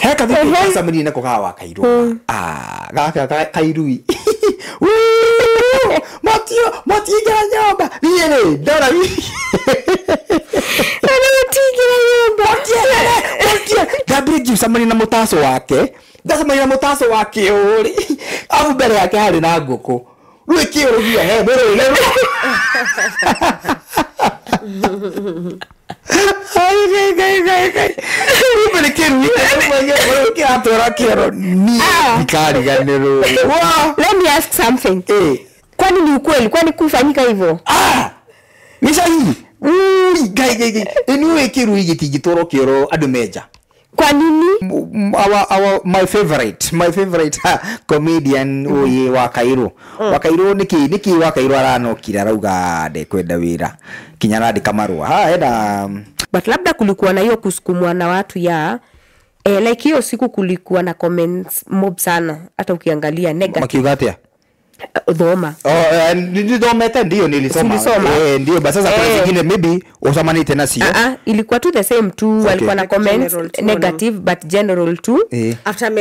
Heka thiku gacemania nako ga wa Kairũ. Ah, gaka kairui. Matio, matingĩra nyũmba. Niĩ rĩ, ndora Matingĩra nyũmba. Matingĩra. Ndambire ngĩcemania na mũtaco wake. Ndacemania na mũtaco wake ũrĩ. Abu mbere yake harĩ na ngũkũ. Rĩu ĩkĩũrũgia he mbere. Let me ask something. Kwani ni ukweli? Kwani kufanyika hivyo? Ni sahihi. Gai. Anyway, kirui gitigitoro kiro andu meja. Kwa nini? Our my favorite comedian oye wa Kairo. Wa Kairo niki wa Kairo aranokira arauga ndekwenda wira. Kinya arandika marua. Ha enda but labda kulikuwa na hiyo kusukumwa na watu ya like hiyo siku kulikuwa na comments mob sana hata ukiangalia negative. Makiuga atia? Dhoma. Oh, nilithomete ndio nilisoma. Ndio basi sasa kuna zingine maybe usamanite na sio. Ilikuwa tu the same tu, walikuwa na comments negative but general tu. After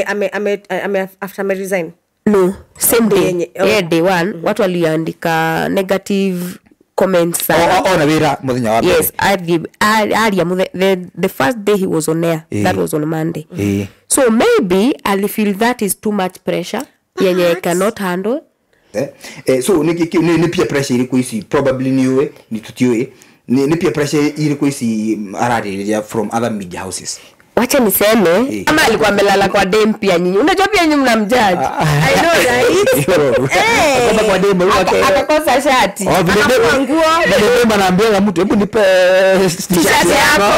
after me resign. No, same day. Yeah, day one watu waliandika negative comments sana. Oh, na wira muthenya wa mbere. Yes, the first day he was on air. That was on Monday. So maybe I feel that is too much pressure yenye I cannot handle. So ni peer pressure iriku ici probably niwe ni tutiwe ni peer pressure iriku ici ararĩrĩria from other media houses. Wacha niseme ama alikuwa amelala kwa dem pia nyinyi. Unajua pia nyinyi mnamjudge. I know right? Kama kwa dem wake akakosa shati. Akakosa nguo. Ndio anaambia mtu hebu nipe t-shirt yako.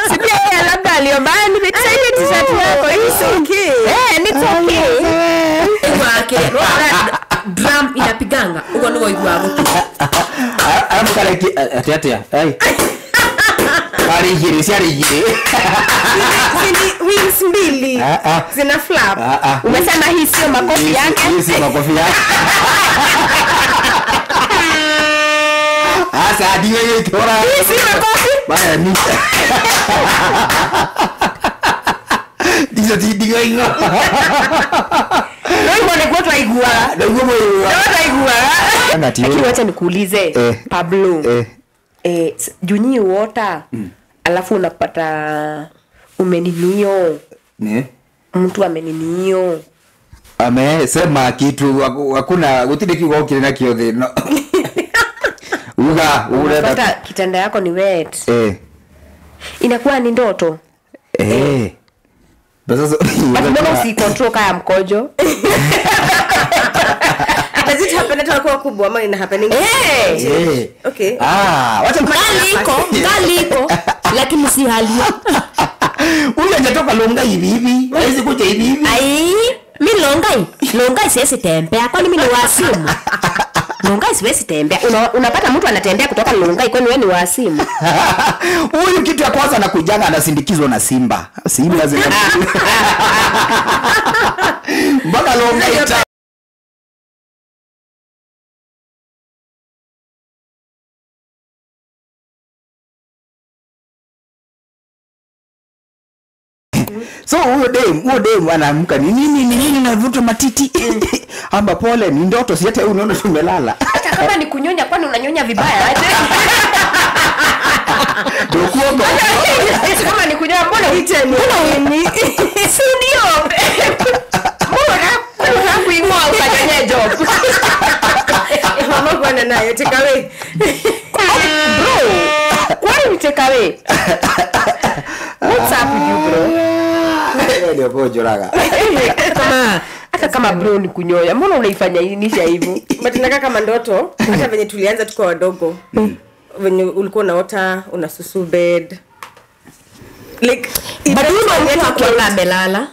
Si pia yeye labda aliomba nipe t-shirt yako. It's okay. It's okay. Wake drum inapiganga uko niko igwa gutu. Aramkareki atia. Ai. Ari giri. Wings mbili. Zina flap. Umesema hii sio makofi yake. Hii sio makofi yake. Asa diwe itora. Hii sio makofi. Baya ni. Dizo diwe ingo. Ndio mbona kwa twaigua. Ndio twaigua. Lakini wacha nikuulize Pablo. Junyi water alafu unapata umeninio. Ne? Mtu ameninio. Amesema kitu hakuna gutire kiugo kire na kiothe no. Uga unapata kitanda yako ni wet. Inakuwa ni ndoto. Basi mbona usicontrol kaya mkojo? Does it happen at all kubwa ama ina happening? Okay. Wacha ngaliko lakini si hali. Huyu hajatoka longa hivi hivi. Haizi kuja hivi hivi. Ai, mi longa siwezi tembea. Kwani mimi ni wasimu? Longa siwezi tembea. Unapata mtu anatembea kutoka Longa kwani wewe ni wasimu? Huyu kitu ya kwanza anakujanga anasindikizwa na simba. Simba zina mpaka Longa ita. So huyo dem anaamka ni nini navuta matiti. Amba pole ni ndoto si hata unaona tumelala. Hata kama ni kunyonya kwani unanyonya vibaya aje? Ndio kuomba. Kama ni kunyonya mbona uite nini? Si ndio? Mbona kuna kuingoa ukanyanya job. Mama bwana nayo take away. Bro, kwani ni take away? What's up with you bro? Ndio kojoraga. Hata kama bro ni kunyonya, mbona unaifanya inisha hivyo? But inakaa kama ndoto, hata venye tulianza tuko wadogo. Venye ulikuwa unaota, unasusu bed. Like but unakuwa umelala.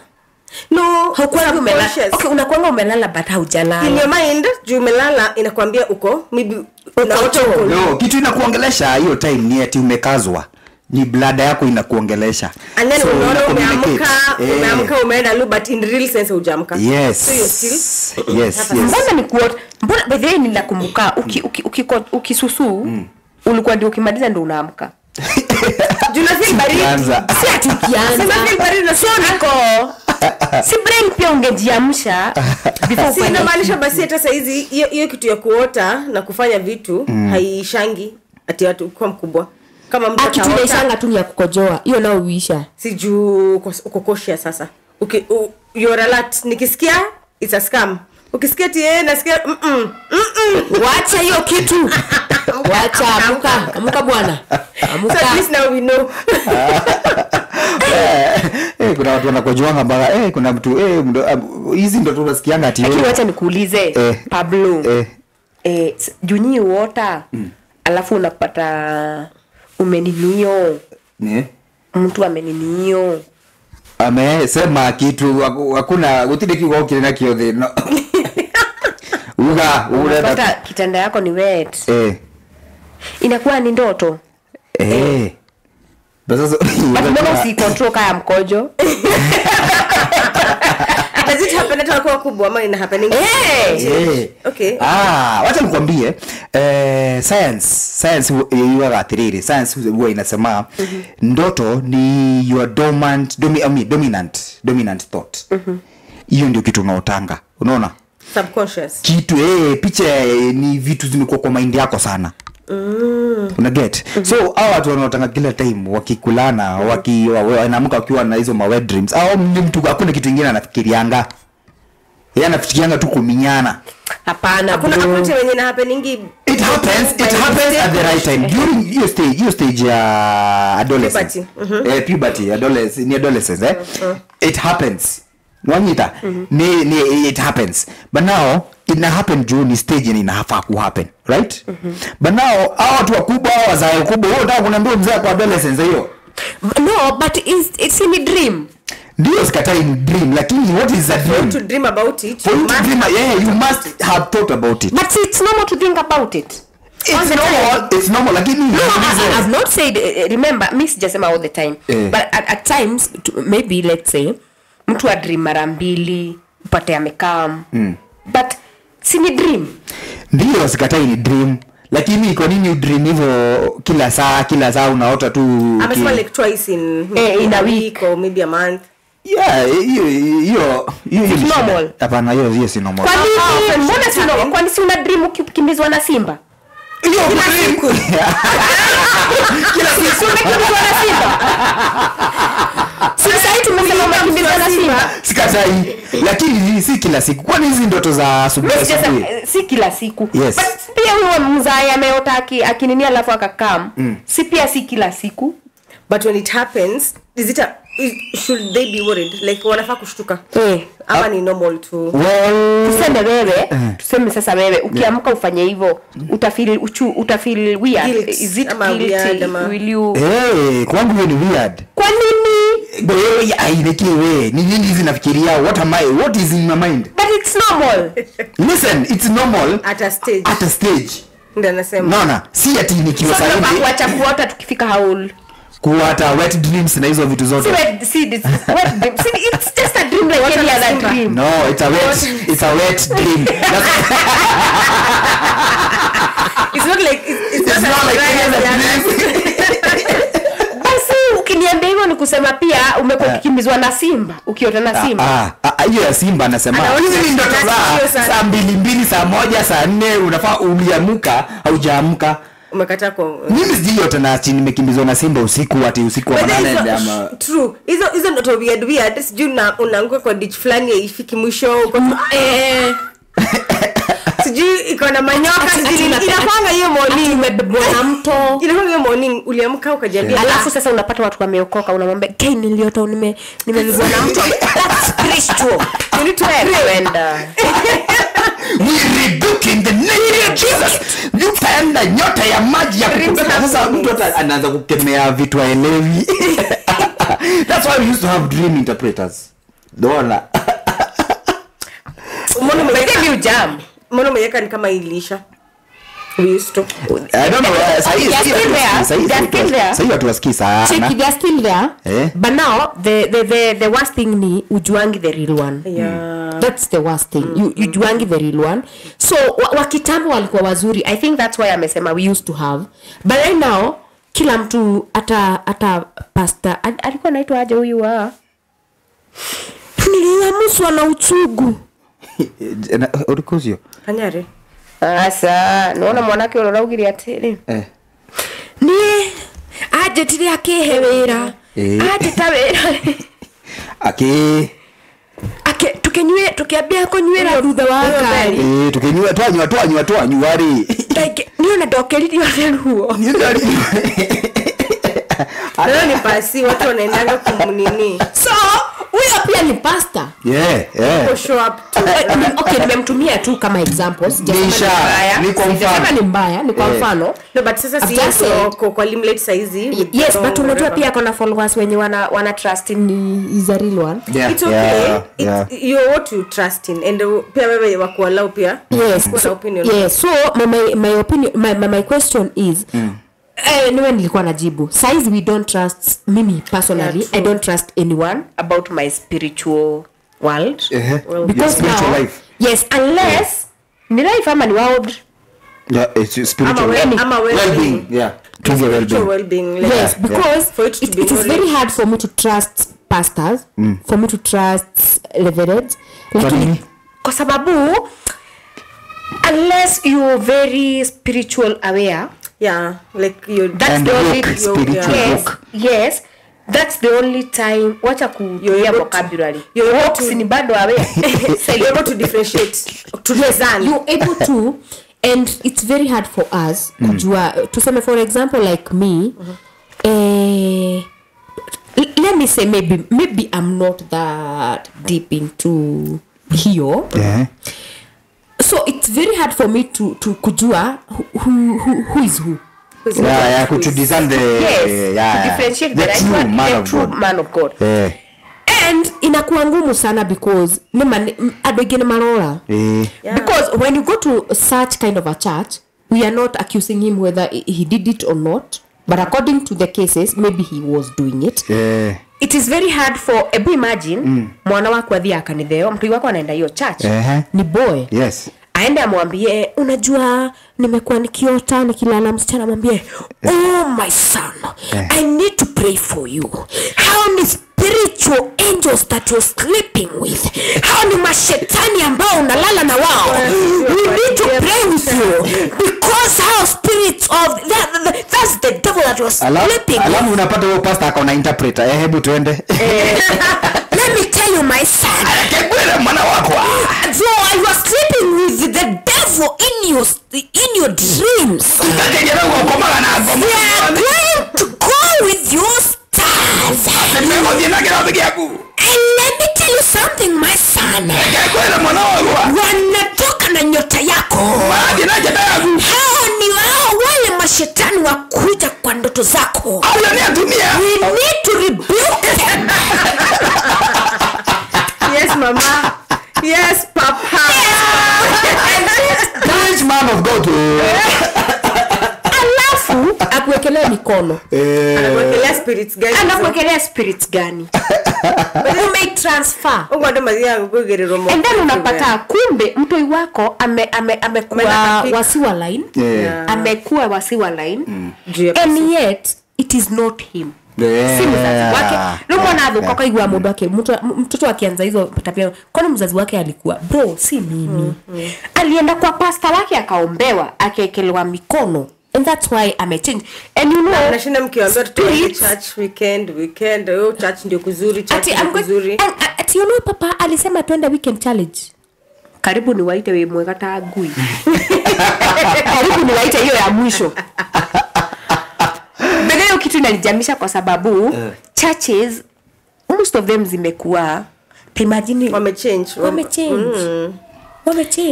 No, hukuwa umelala. Okay, unakuwa umelala but haujalala. In your mind, juu umelala inakwambia uko maybe unaota uko. No, kitu inakuongelesha hiyo time ni ati umekazwa. Ni blada yako inakuongelesha. And then so, unaona umeamka umeenda lu but in real sense hujaamka. Yes. So you still yes. Mbona ni kuota? Mbona by the way ninakumbuka ukisusu ulikuwa ndio ukimaliza ndio unaamka. Juu na feel baridi. Ukianza. Si ati ukianza. Sasa feel baridi na So niko si brain pia ungejiamsha before si ufanye inamaanisha basi hata saizi hiyo kitu ya kuota na kufanya vitu haiishangi ati watu kuwa mkubwa kama mtu kitu ataota, inaishanga tu ni ya kukojoa hiyo nao uisha si juu uko cautious sasa. You're alert. Nikisikia it's a scam. Ukisikia ati nasikia Wacha hiyo kitu. Wacha, amuka, amuka bwana. Amuka. So at least now we know. Kuna watu wanakojoanga mpaka kuna mtu hizi ndo tunasikianga ati Lakini wacha nikuulize Pablo. Junyi uota alafu unapata umeninio. Ne? Mtu ameninio. Amesema kitu hakuna gutire kiugo kire na kiothe no. Uga unapata kitanda yako ni wet. Inakuwa ni ndoto. Basi mbona usicontrol kaya mkojo? Does it happen hata kwa kubwa ama ina happening? Okay. Wacha nikwambie science yuaga atiriri. Science huwa inasema ndoto ni your dormant dominant thought. Hiyo ndio kitu unaotanga. Unaona? Subconscious. Kitu picha ni vitu zimekuwa kwa mind yako sana. Una get? So hao watu wanaotanga kila time wakikulana, wanaamka wakiwa na hizo wet dreams. Hao ni mtu hakuna kitu kingine anafikirianga. Yeye anafikirianga tu kuminyana. Hapana bro. Hakuna kitu yenye ina happeningi. It happens at the right time. During your stage ya adolescence. Puberty. Puberty, adolescence, ni adolescence It happens. Mwanyita. Ni it happens. But now it happen juu ni stage yenye inafaa ku happen, right? But now hao watu wakubwa hao wazee wakubwa, wewe unataka kuniambia mzee kwa adolescence hiyo? No, but it's in a dream. Ndio sikatai ni dream, lakini what is a dream? For you to dream about it. For you to dream, yeah, you must have thought about it. But it's normal to think about it. It's normal, it's normal, lakini no, I've not said remember, mimi sijasema all the time. But at times maybe let's say mtu a dream mara mbili upate amekam. But si ni dream. Ndio sikatai ni dream, lakini kwa nini you dream hivyo kila saa unaota tu? Amesema like twice in a week or maybe a month. Yeah, hiyo it's normal. Hapana, hiyo si normal. Kwa nini? Mbona si normal? Kwani si una dream ukikimbizwa na simba? Hiyo dream. Kila siku unakimbizwa na simba. Sasa hivi tumesema unakimbizwa na simba. Sikatai, lakini si kila siku. Kwani hizi ndoto za asubuhi? Si kila siku. Yes. But pia huyo mzai ameota akininia alafu akakam. Si pia si kila siku. But when it happens, should they be worried? Like wanafaa kushtuka? Ama ni normal tu? Well, tuseme wewe, tuseme sasa wewe ukiamka ufanye hivyo, utafeel utafeel weird. Guilt. Is it guilty? Will you? Kwangu hiyo ni weird. Kwa nini? Wewe aileke wewe. Ni nini hizi nafikiria? What is in my mind? But it's normal. Listen, it's normal at a stage. At a stage. Ndio nasema. Naona, si ati nikiwa sasa hivi. So kuacha kuota tukifika haul. Kuata wet dreams na hizo vitu zote. See this wet dream. See, it's just a dream like any other dream. No, it's a wet dream. It's not like it's not like any other dream. Basi ukiniambia hivyo ni kusema pia umekuwa ukikimbizwa na simba, ukiota na simba. Hiyo ya simba nasema. Hizi ni ndoto za saa 2, saa 1, saa 4 unafaa uliamka, haujaamka. Umekataa kwa mimi sijui na chini nimekimbizwa na simba usiku ati usiku wa manane ama true. Hizo ndoto weird sijui unaanguka kwa ditch fulani haifiki mwisho uko sijui iko na manyoka sijui inakwanga hiyo morning umebebwa na mto. Inakwanga hiyo morning uliamka ukajiambia. Alafu sasa unapata watu wameokoka unamwambia hey, niliota nimebebwa na mto. That's spiritual. You need to pray. We rebuke in the name of Jesus. You panda nyota ya maji ya kukubeba. Sasa mtu hata anaanza kukemea vitu haelewi. That's why we used to have dream interpreters. Dola. Mbona umeweka Mbona umeweka ni kama ilisha? We used to. I don't know. Sahi watu wasikii sana. Cheki, they are still there. But now the worst thing ni ujuangi the real one. Yeah. That's the worst thing. You ujuangi the real one. So wakitambo walikuwa wazuri. I think that's why amesema we used to have. But right now Kila mtu hata pastor alikuwa anaitwa aje huyu wa niliamswa na uchungu. Urikuzio. Kanyare. Asa, naona mwanake uraugire atiri. Ni aje tiri akihe wira. Aje ta wira. Aki ake tukenywe tukiambia kunywira thutha wa ngari. Tukenywa twanywa ri. Like niona ndokeririo ruo. Leo ni pasi watu wanaendanga kumnini. So, huyo pia ni pastor. Yeah. Show up to. Okay, nimemtumia tu kama example. Sijasema ni mbaya, ni kwa mfano. No, but sasa si kwa limelight size. Yes, but unajua pia kuna followers wenye wana trust in is a real one. Yeah, it's okay. Yeah. You're what you trust in and pia wewe wakuallow pia. Yes. So, opinion. Yes, so my opinion my question is niwe nilikuwa najibu. Size we don't trust, mimi personally, yeah, I don't trust anyone about my spiritual world. Well, because spiritual now, life. Yes, unless ni life ama ni world. Yeah, it's spiritual well-being. Yeah. Spiritual well-being. Like, yes, because for it to be it is very hard for me to trust pastors, for me to trust reverends. Lakini kwa sababu unless you're very spiritual aware. Yeah, like you that's and the only spiritual yes, book. Yes, that's the only time wacha kutumia vocabulary. You're able to ni bado aware. You're able to differentiate, to discern. You're able to, and it's very hard for us kujua. Tuseme for example like me, let me say maybe I'm not that deep into hiyo. Yeah. So it's very hard for me to kujua who is who. Yeah, to discern the yes, to differentiate the right right true man the of true God. Man of God. Yeah. And inakuwa ngumu sana because andũ aingĩ nĩ marora. Yeah. Because when you go to such kind of a church, we are not accusing him whether he did it or not, but according to the cases maybe he was doing it. Yeah. It is very hard for ebu imagine mwana wako athia kanitha ĩyo, mtu wako anaenda hiyo church. Ni boy. Yes. Aende amwambie unajua nimekuwa nikiota nikilala msichana mwambie oh my son, I need to pray for you. How ni spiritual angels that you're sleeping with? How ni mashetani ambao unalala na wao? We need to pray with you because how spirits of that's the devil that was sleeping with. Alafu unapata huyo pastor akaona interpreter. Hebu tuende. Let me tell you my son. Akekwele mwana wako. So I was sleeping with the devil in your dreams. They are going to go with your stars. And let me tell you something my son. Wanatoka na nyota yako. Hao ni wao wale mashetani wakuja kwa ndoto zako. We need to rebuke them. Yes mama. Yes papa. Yes, man of God. Alafu akuwekelea mikono. Anakuwekelea spirits gani? Anakuwekelea spirits gani? Ume transfer. Ungo mazia kugerero mo. And then unapata kumbe mtoi wako amekuwa wasiwa line. Yeah. Amekuwa wasiwa line. And yet it is not him. Yeah. Si mzazi wake. Ndio maana athuka kaigua mundu wake mtoto akianza hizo tabia kwani mzazi wake alikuwa bro si mimi. Alienda kwa pastor wake akaombewa akaekelewa mikono. And that's why I'm a change. And you know, nashinda mkiwaambia tuende church weekend, oh church ndio kuzuri, church ndio kuzuri. Ati you know papa alisema tuende weekend challenge. Karibu ni waite we mweka ta ngui. Karibu ni waite hiyo ya mwisho. Mbele kitu inanijamisha kwa sababu churches most of them zimekuwa imagine wamechange. Wamechange.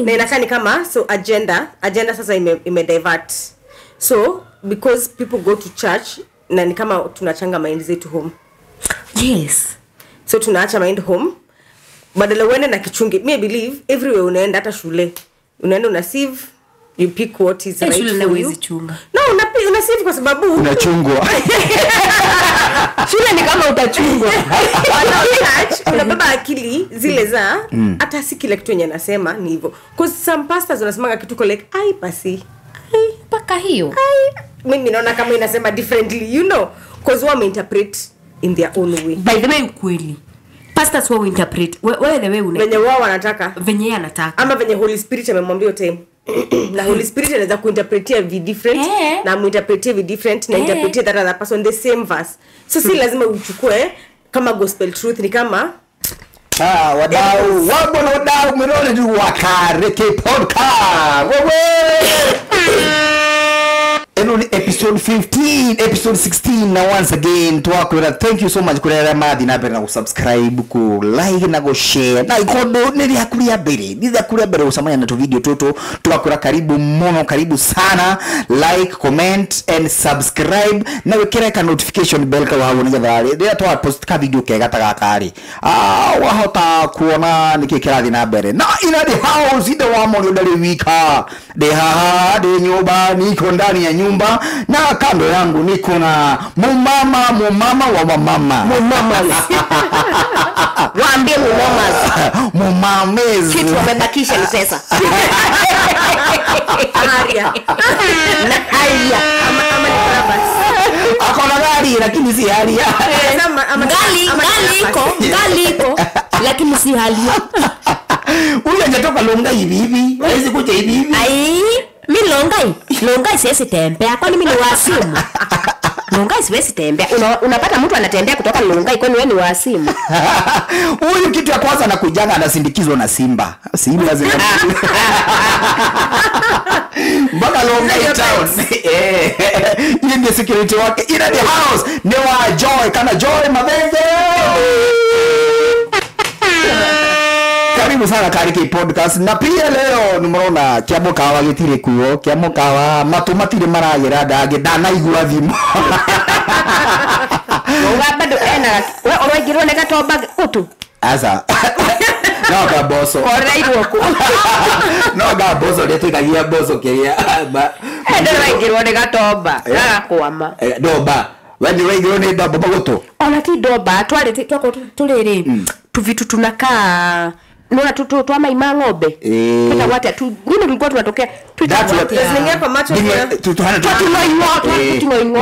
Na inakaa ni kama so agenda sasa ime divert. So because people go to church na ni kama tunachanga mind zetu home. Yes. So tunaacha mind home. Badala uende na kichungi. Me believe everywhere unaenda hata shule. Unaenda una sieve, you pick what is right shule for you. Chunga. No, una sieve kwa sababu unachungwa. Shule ni kama utachungwa. Church unabeba akili zile za hata si kila kitu yenye anasema ni hivyo. Cause some pastors wanasemanga kitu kwa like ai pasi. Mpaka hiyo. Mimi naona kama inasema differently, you know, cause wao interpret in their own way. By the way, ukweli. Pastors wao interpret wewe the way una venye wao wanataka, venye yeye anataka, ama venye Holy Spirit amemwambia time. Na Holy Spirit anaweza kuinterpretia vi different na muinterpretie vi different na interpretie that other person the same verse. So si lazima uchukue kama gospel truth, ni kama wadau wabona wadau mnaona tu Wakareke podcast wewe. Eno ni episode 15, episode 16 na once again twakwira thank you so much kurera mathi na mbere na kusubscribe, ku like na ku share na ikondo ni rya mbere ni rya kuria mbere usamanya na tu video toto twakwira karibu mono, karibu sana, like, comment and subscribe na wikire ka notification bell ka hawo ni getha ri twa post ka video kega ta gakari wahota kuona niki kirathi na mbere na ina the house ide wa mono ndari wika de haha de nyumba niko ndani ya nyumba na kando yangu niko na mumama wa mama mumama waambie mumamas mumamezi kitu wamebakisha ni pesa haria na haria ama ni barabas akona gari lakini si haria ngali iko lakini si haria. Huyu anatoka Longa hivi hivi hawezi kuja hivi hivi. Ai mi Longai siwezi tembea, kwani mimi ni wasimu? Longai siwezi tembea. Unapata mtu anatembea kutoka Longai, kwani wewe ni wasimu? Huyu kitu ya kwanza anakujanga anasindikizwa na simba. Simba zina mpaka Longai town. Yeye ndiye security wake. In the house ni wa Joy, kana Joy Mathenge. Karibu sana Kareke podcast na pia leo nimeona Kiamukawa gitire kuo, Kiamukawa matu matire maragera ndangi ndanaigua thimu. Uga bado ena we uraigirwo ne gatomba utu. Asa. No ga boso. Orairwo ku. No ga boso ria tuikagia boso kiria. Ndaraigirwo ne gatomba gagakwama. Ndomba. We ni uraigirwo ni ndomba gutu. Ona ti ndomba twari twako turiri tuvitu tunakaa Nona tu twa mai ma ng'ombe. Tuta wate tu nini tulikuwa tunatokea tunaingia kwa macho tunaingo.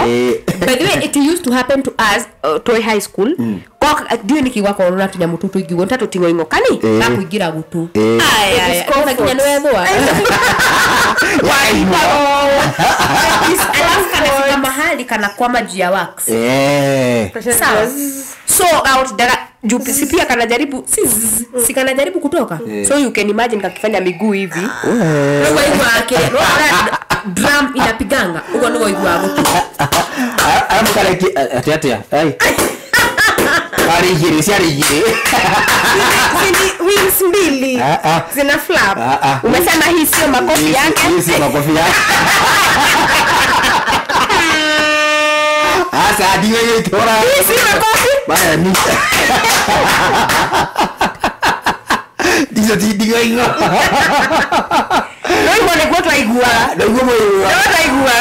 By the way, it used to happen to us to high school. Kwa ndio nikiwa kwa rora tunyamu tu tuigwo ntatu tingoingo kani na kuingira gutu. Aya aya kinya niwe thwa. Alafu kanafika mahali kana kwama juu ya wax. Sawa. So out dara juu si pia kanajaribu si kanajaribu kutoka. So you can imagine kakifanya miguu hivi. Ndio wake. Drum inapiganga. Uko ndio igwa gutu. Alafu kareki atia ai. Ari si ari. Zini wings mbili. Zina flap. Umesema hii sio makofi yake. Hii sio makofi yake. Asa adiwe yetora. Hii sio makofi. Baya ni. Dizo digo ingo. Ndio mbona kwa twaigua. Ndio mbona twaigua.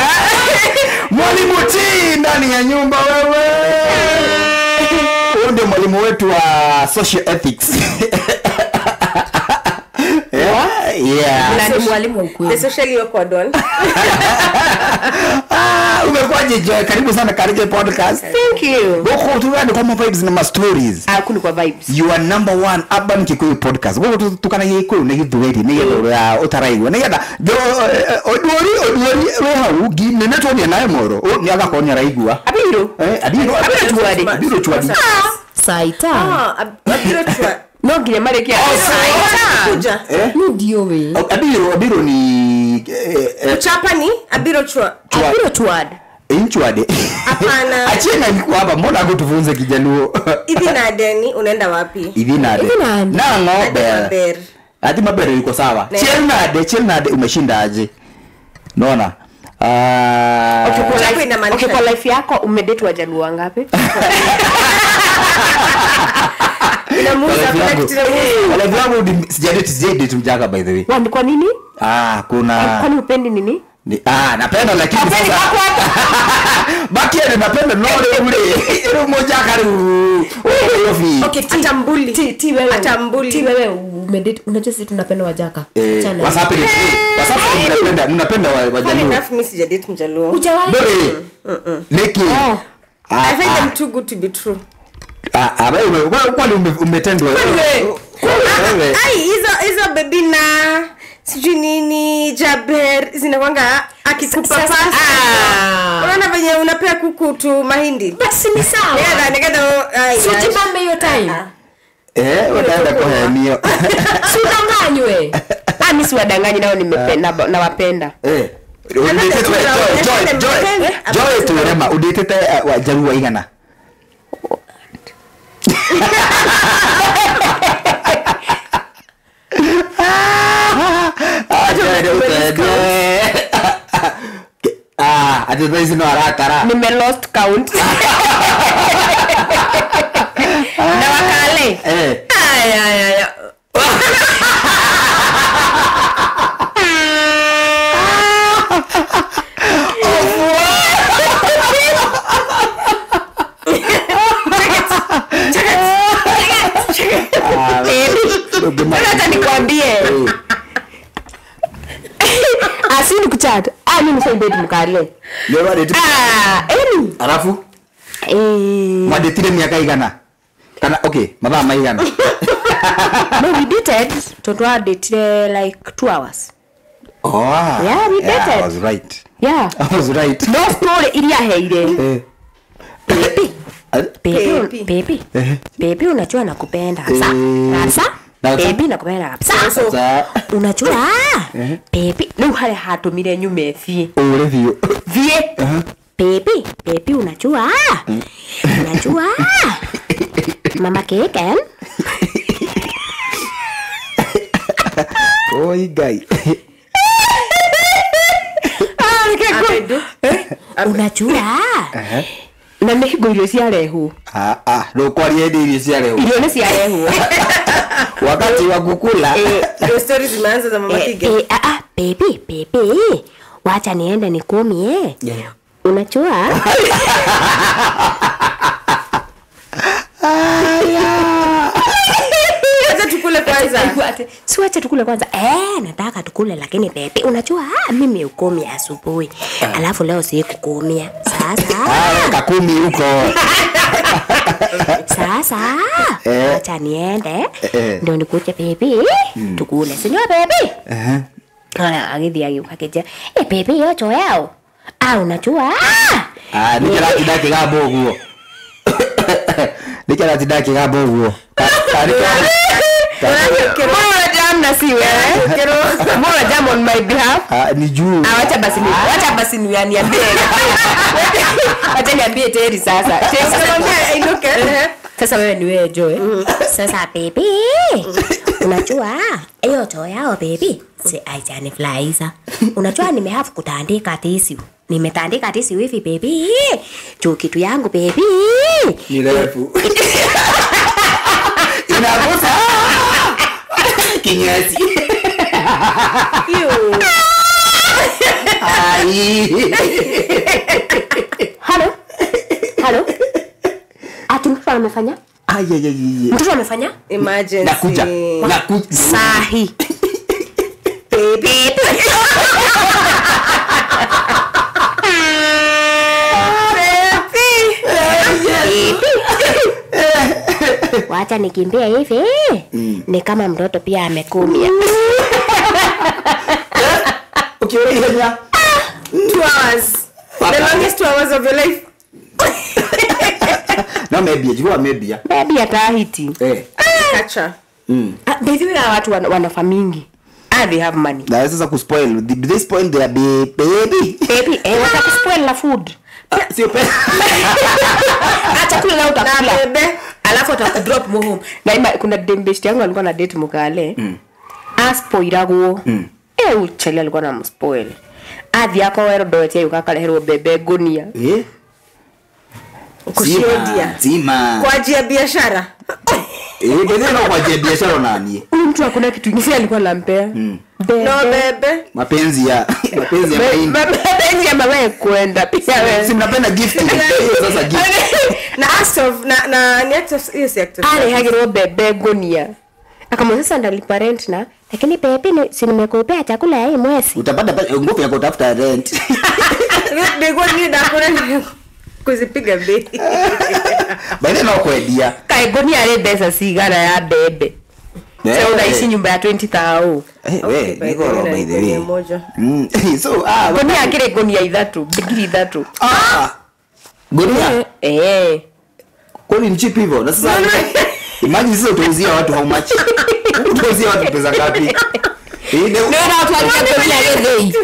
Mwalimu T ndani ya nyumba wewe. Huyu ndio mwalimu wetu wa social ethics. Yeah. Na ni mwalimu ukweli. The socially awkward one. Umekwaje Joy? Karibu sana Kareke podcast. Thank you. Boko tu kwa vibes na ma stories. Kuni kwa vibes. You are number one urban Kikuyu podcast. Boko tu tukana Gikuyu ni githueri ni getho utaraigua. Ni getha oduori we hau ngi ne tuonie naye moro. Ni agakorwo ni araigua. Abiru. Abiru. Abiru chwadi. Saita. Abiru chwadi. No ngine marekia. Kuja. Ni ndio we. Abiru ni kuchapa ni abiru chwa. Abiru chwad. Inchwade. Hapana. Achena niko hapa mbona akutufunze Kijaluo? Hivi na deni unaenda wapi? Hivi na deni. Na ng'ombe. Hadi mabere yuko sawa. Chelnade umeshinda aje? Unaona? Okay, kwa life yako umedate Wajaluo wangapi? Inamuuza connect inamuuza. Life yangu sijadate mjaka by the way. Wa kwa nini? Kuna kwani upendi nini? Napenda lakini sasa baki ni napenda nore ule ile mmoja karibu. Okay, atambuli. Ti wewe. Atambuli. Ti wewe umedate unajua sisi tunapenda Wajaka. Chana. WhatsApp ni Mnapenda Wajaluo. Enough mimi sijadate Mjaluo. Hujawahi? Niki. I find them too good to be true. Kwani umetendwa wewe? Ai, hizo baby na sijui nini Jaber zinakwanga akikupa pasta. Unaona venye unapea kuku tu mahindi. Basi ni sawa. Sijibambe hiyo time. Wataenda kuhamia. Sidanganywe. Mimi siwadanganyi nao nimependa na wapenda. Joy turema udetete Wajaluo igana. Ati no aratara. Nime lost count. Na wakale. Ay. Hata nikwambie. Asini kuchat. Mimi sasa date mkale. Leo date. Alafu? Mwadetire miaka igana. Kana okay, mathaa maigana. No, we dated. Tondwa dated like 2 hours. Oh. Yeah, we dated. Yeah, I was right. Yeah. I was right. No story iria heire. Baby. Baby. Baby unajua nakupenda kabisa. Kabisa? Baby nakupenda kabisa. Unajua? Baby, no hale hatumire nyume thie. Ure thio. Thie. Baby, baby unajua? Unajua? Mama keken. Oi guy. Unajua? Na nĩ irio ciarehwo. Ndũkwaria hĩndĩ irio ciarehwo. Irio nĩ ciarehwo. Wakati wa kukula. Ndio stories zimeanza za Mama Kige. Baby, baby. Wacha niende nikumie. Yeah. Unajua? Acha tukule kwanza. Si wacha tukule kwanza. Nataka tukule lakini baby, unajua mimi ukomi asubuhi. Alafu leo sikukumia. Sasa. Kakumi huko. Sasa. Acha niende. Ndio nikuje baby. Tukule. Si ndio baby? Agithia agĩũka kĩnjĩra, baby yo cho yao. Unajua? Nĩkĩratinda kĩgamba ũguo. Nĩkĩratinda kĩgamba ũguo. Mbona jam na si wewe? Mbona jam on my behalf? Ni juu. Wacha basi niambie. Wacha niambie Terry sasa. Sasa wewe ni wewe Joy. Sasa baby. Unajua hiyo choo yao baby si haijanifurahisha. Unajua nimehafu kutandika tissue. Nimetandika tissue hivi baby. Juu kitu yangu baby. Ni refu. Inagusa. Kinyesi. Ai. Halo. Halo. Ati mtoto amefanya? Ai. Mtoto amefanya? Emergency. Nakuja. Sahi. Baby. Wacha nikimbie hivi. Ni kama mtoto pia amekumia. Ukiona ihenya 2 hours. The longest 2 hours of your life. No maybe jua maybe. Maybe atahiti. Catcher. By the way watu wanafa mingi. They have money. Na sasa kuspoil. Do they spoil their baby? Baby, watakuspoil na food. Sio pesa. Acha kula na utakula. Alafu atakudrop mo home. Na kuna dembest yangu alikuwa na date mukale. Aspoilagwo. Uchele alikuwa na mspoil. Athi yako wero doete ukakaleherwo bebe gunia. Kushuhudia. Zima. Kwa ajili ya biashara. Bebe no kwa ajili ya biashara nani? Huyu mtu hakuna kitu kingine alikuwa anampea. No bebe. Mapenzi ya mahindi. Mapenzi ya mama kwenda pia wewe. Si mnapenda gift. Hiyo sasa gift. Na act of na ni act of yes act of. Ale hagirwo bebe gunia. Akamwambia sasa ndalipa rent na lakini baby si nimekupea chakula ya hii mwezi. Utapata nguvu ya kutafuta rent. Ndio ni ndakona kuzipiga bei. Baada na kwedia. Kaigoni ale pesa sigara ya bebe. Sasa unaishi nyumba ya 20,000. Eh, we, niko by the way. So gonia akire gonia ithatu, bigiri ithatu. Gonia? Eh. Kwani ni cheap hivyo? Na sasa imagine sasa utauzia watu how much? Utauzia watu pesa ngapi? Ndio na watu wanakuja gethei.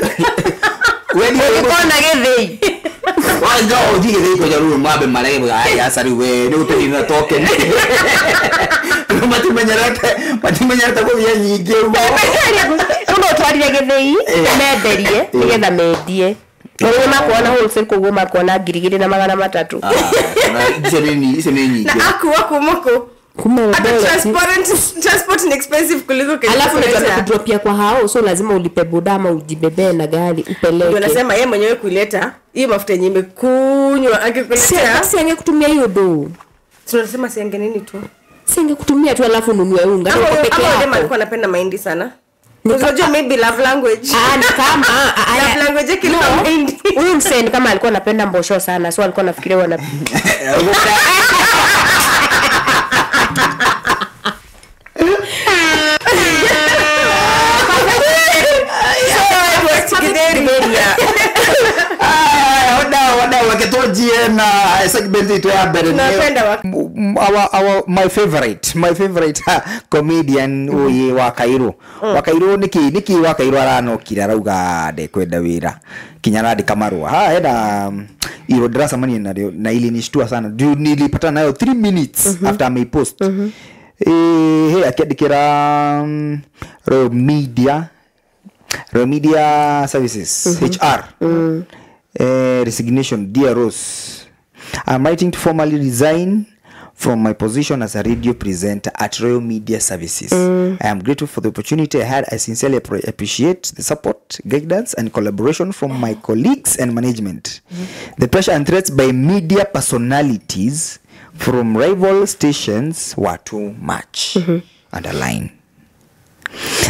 Wewe unaona gethei. Wanja ujige gethei kwa jaru mwabe marego aya sasa wewe ni uteni token. Matimenyerete kwa nyingi ugo. Ndio twarire gethei menderie nigetha mendie. Wewe makuona wholesale koguo makuona 2,300. Na icio ni nyingi. Na akuwa kumoko. Transport ni expensive kuliko kile. Alafu unataka kudropia kwa hao, so lazima ulipe boda ama ujibebe na gari upeleke. Ndio nasema yeye mwenyewe kuileta hiyo mafuta yenyewe imekunywa angekuletea. Si angekutumia hiyo do. Tunasema si ange nini tu. Si angekutumia tu alafu ununue unga. Ama yeye alikuwa anapenda mahindi sana. Unajua maybe love language. Ni kama love language yake ni mahindi. Huyu msee kama alikuwa anapenda mbosho sana, so alikuwa anafikiria wana Waketojie na segment yetu ya mbere. Napenda our my favorite comedian uye wa Kairo. Wa Kairo niki wa Kairo aranokira arauga ndekwenda wira kinya arandika marua. Ha ena iro ndĩracemania nario na ilinishtua sana. Nilipata nayo 3 minutes after I post. Akiandikira Royal Media Services HR. Resignation. Dear Rose, I'm writing to formally resign from my position as a radio presenter at Royal Media Services. I am grateful for the opportunity I had. I sincerely appreciate the support, guidance, and collaboration from my colleagues and management. The pressure and threats by media personalities from rival stations were too much. Underline.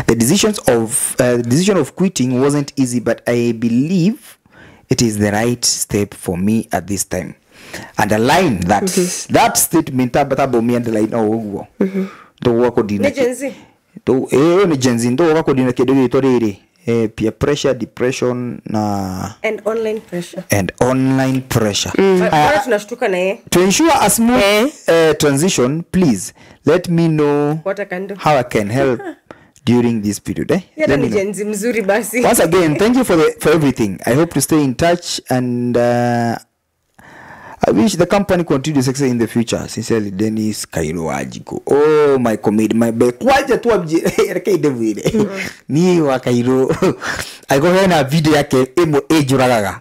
The decision of quitting wasn't easy, but I believe it is the right step for me at this time. Underline that. That statement tabo mi underline oh uguo. Ndo wako dina. Ni Gen Z. Ndo ni Gen Z ndo wako dina kindu gitwo riri. Peer pressure, depression na and online pressure. And online pressure. Tunashtuka na yeye. To ensure a smooth transition, please let me know what I can do. How I can help during this period. Let me know. Mzuri basi. Once again, thank you for everything. I hope to stay in touch and I wish the company continue success in the future. Sincerely, Dennis Kairo Wajiko. Oh, my comedy, my back. Kwaja tu abje ndevire. Ni wa Kairo. Ago hena video yake emo ejuragaga.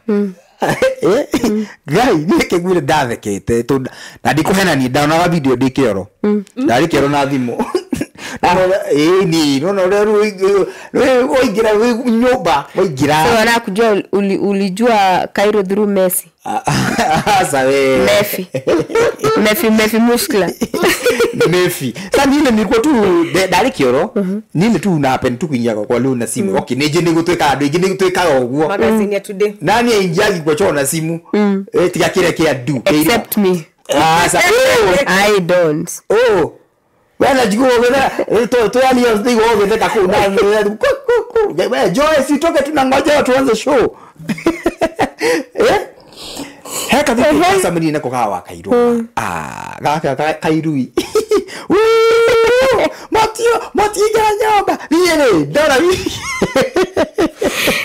Gai ni kegwire ndathekete to na ndikuhena ni ndaona video ndikioro. Ndari kioro na thimu. Ni no no oingira nyumba oingira. So anakujua ulijua Cairo through Messi. Sawe. Messi. Messi muskla. Messi. Sasa nile nilikuwa tu ndari kioro nile tu na happen tu kuingia kwa leo na simu. Okay, nije nigutweka andu ingi nigutwekaga uguo. Magazine ya Today. Nani aingiagi kwa choo na simu? Tiga kire kia du. Except me. I don't. Oh. Wena jiguo wena to yani yo wega ku na ku Joy si toke tunangoja tuanze show. Heka thiku samani na kogawa Kairo. Gaka Kairui. Matio matigira nyomba. Niĩ ndora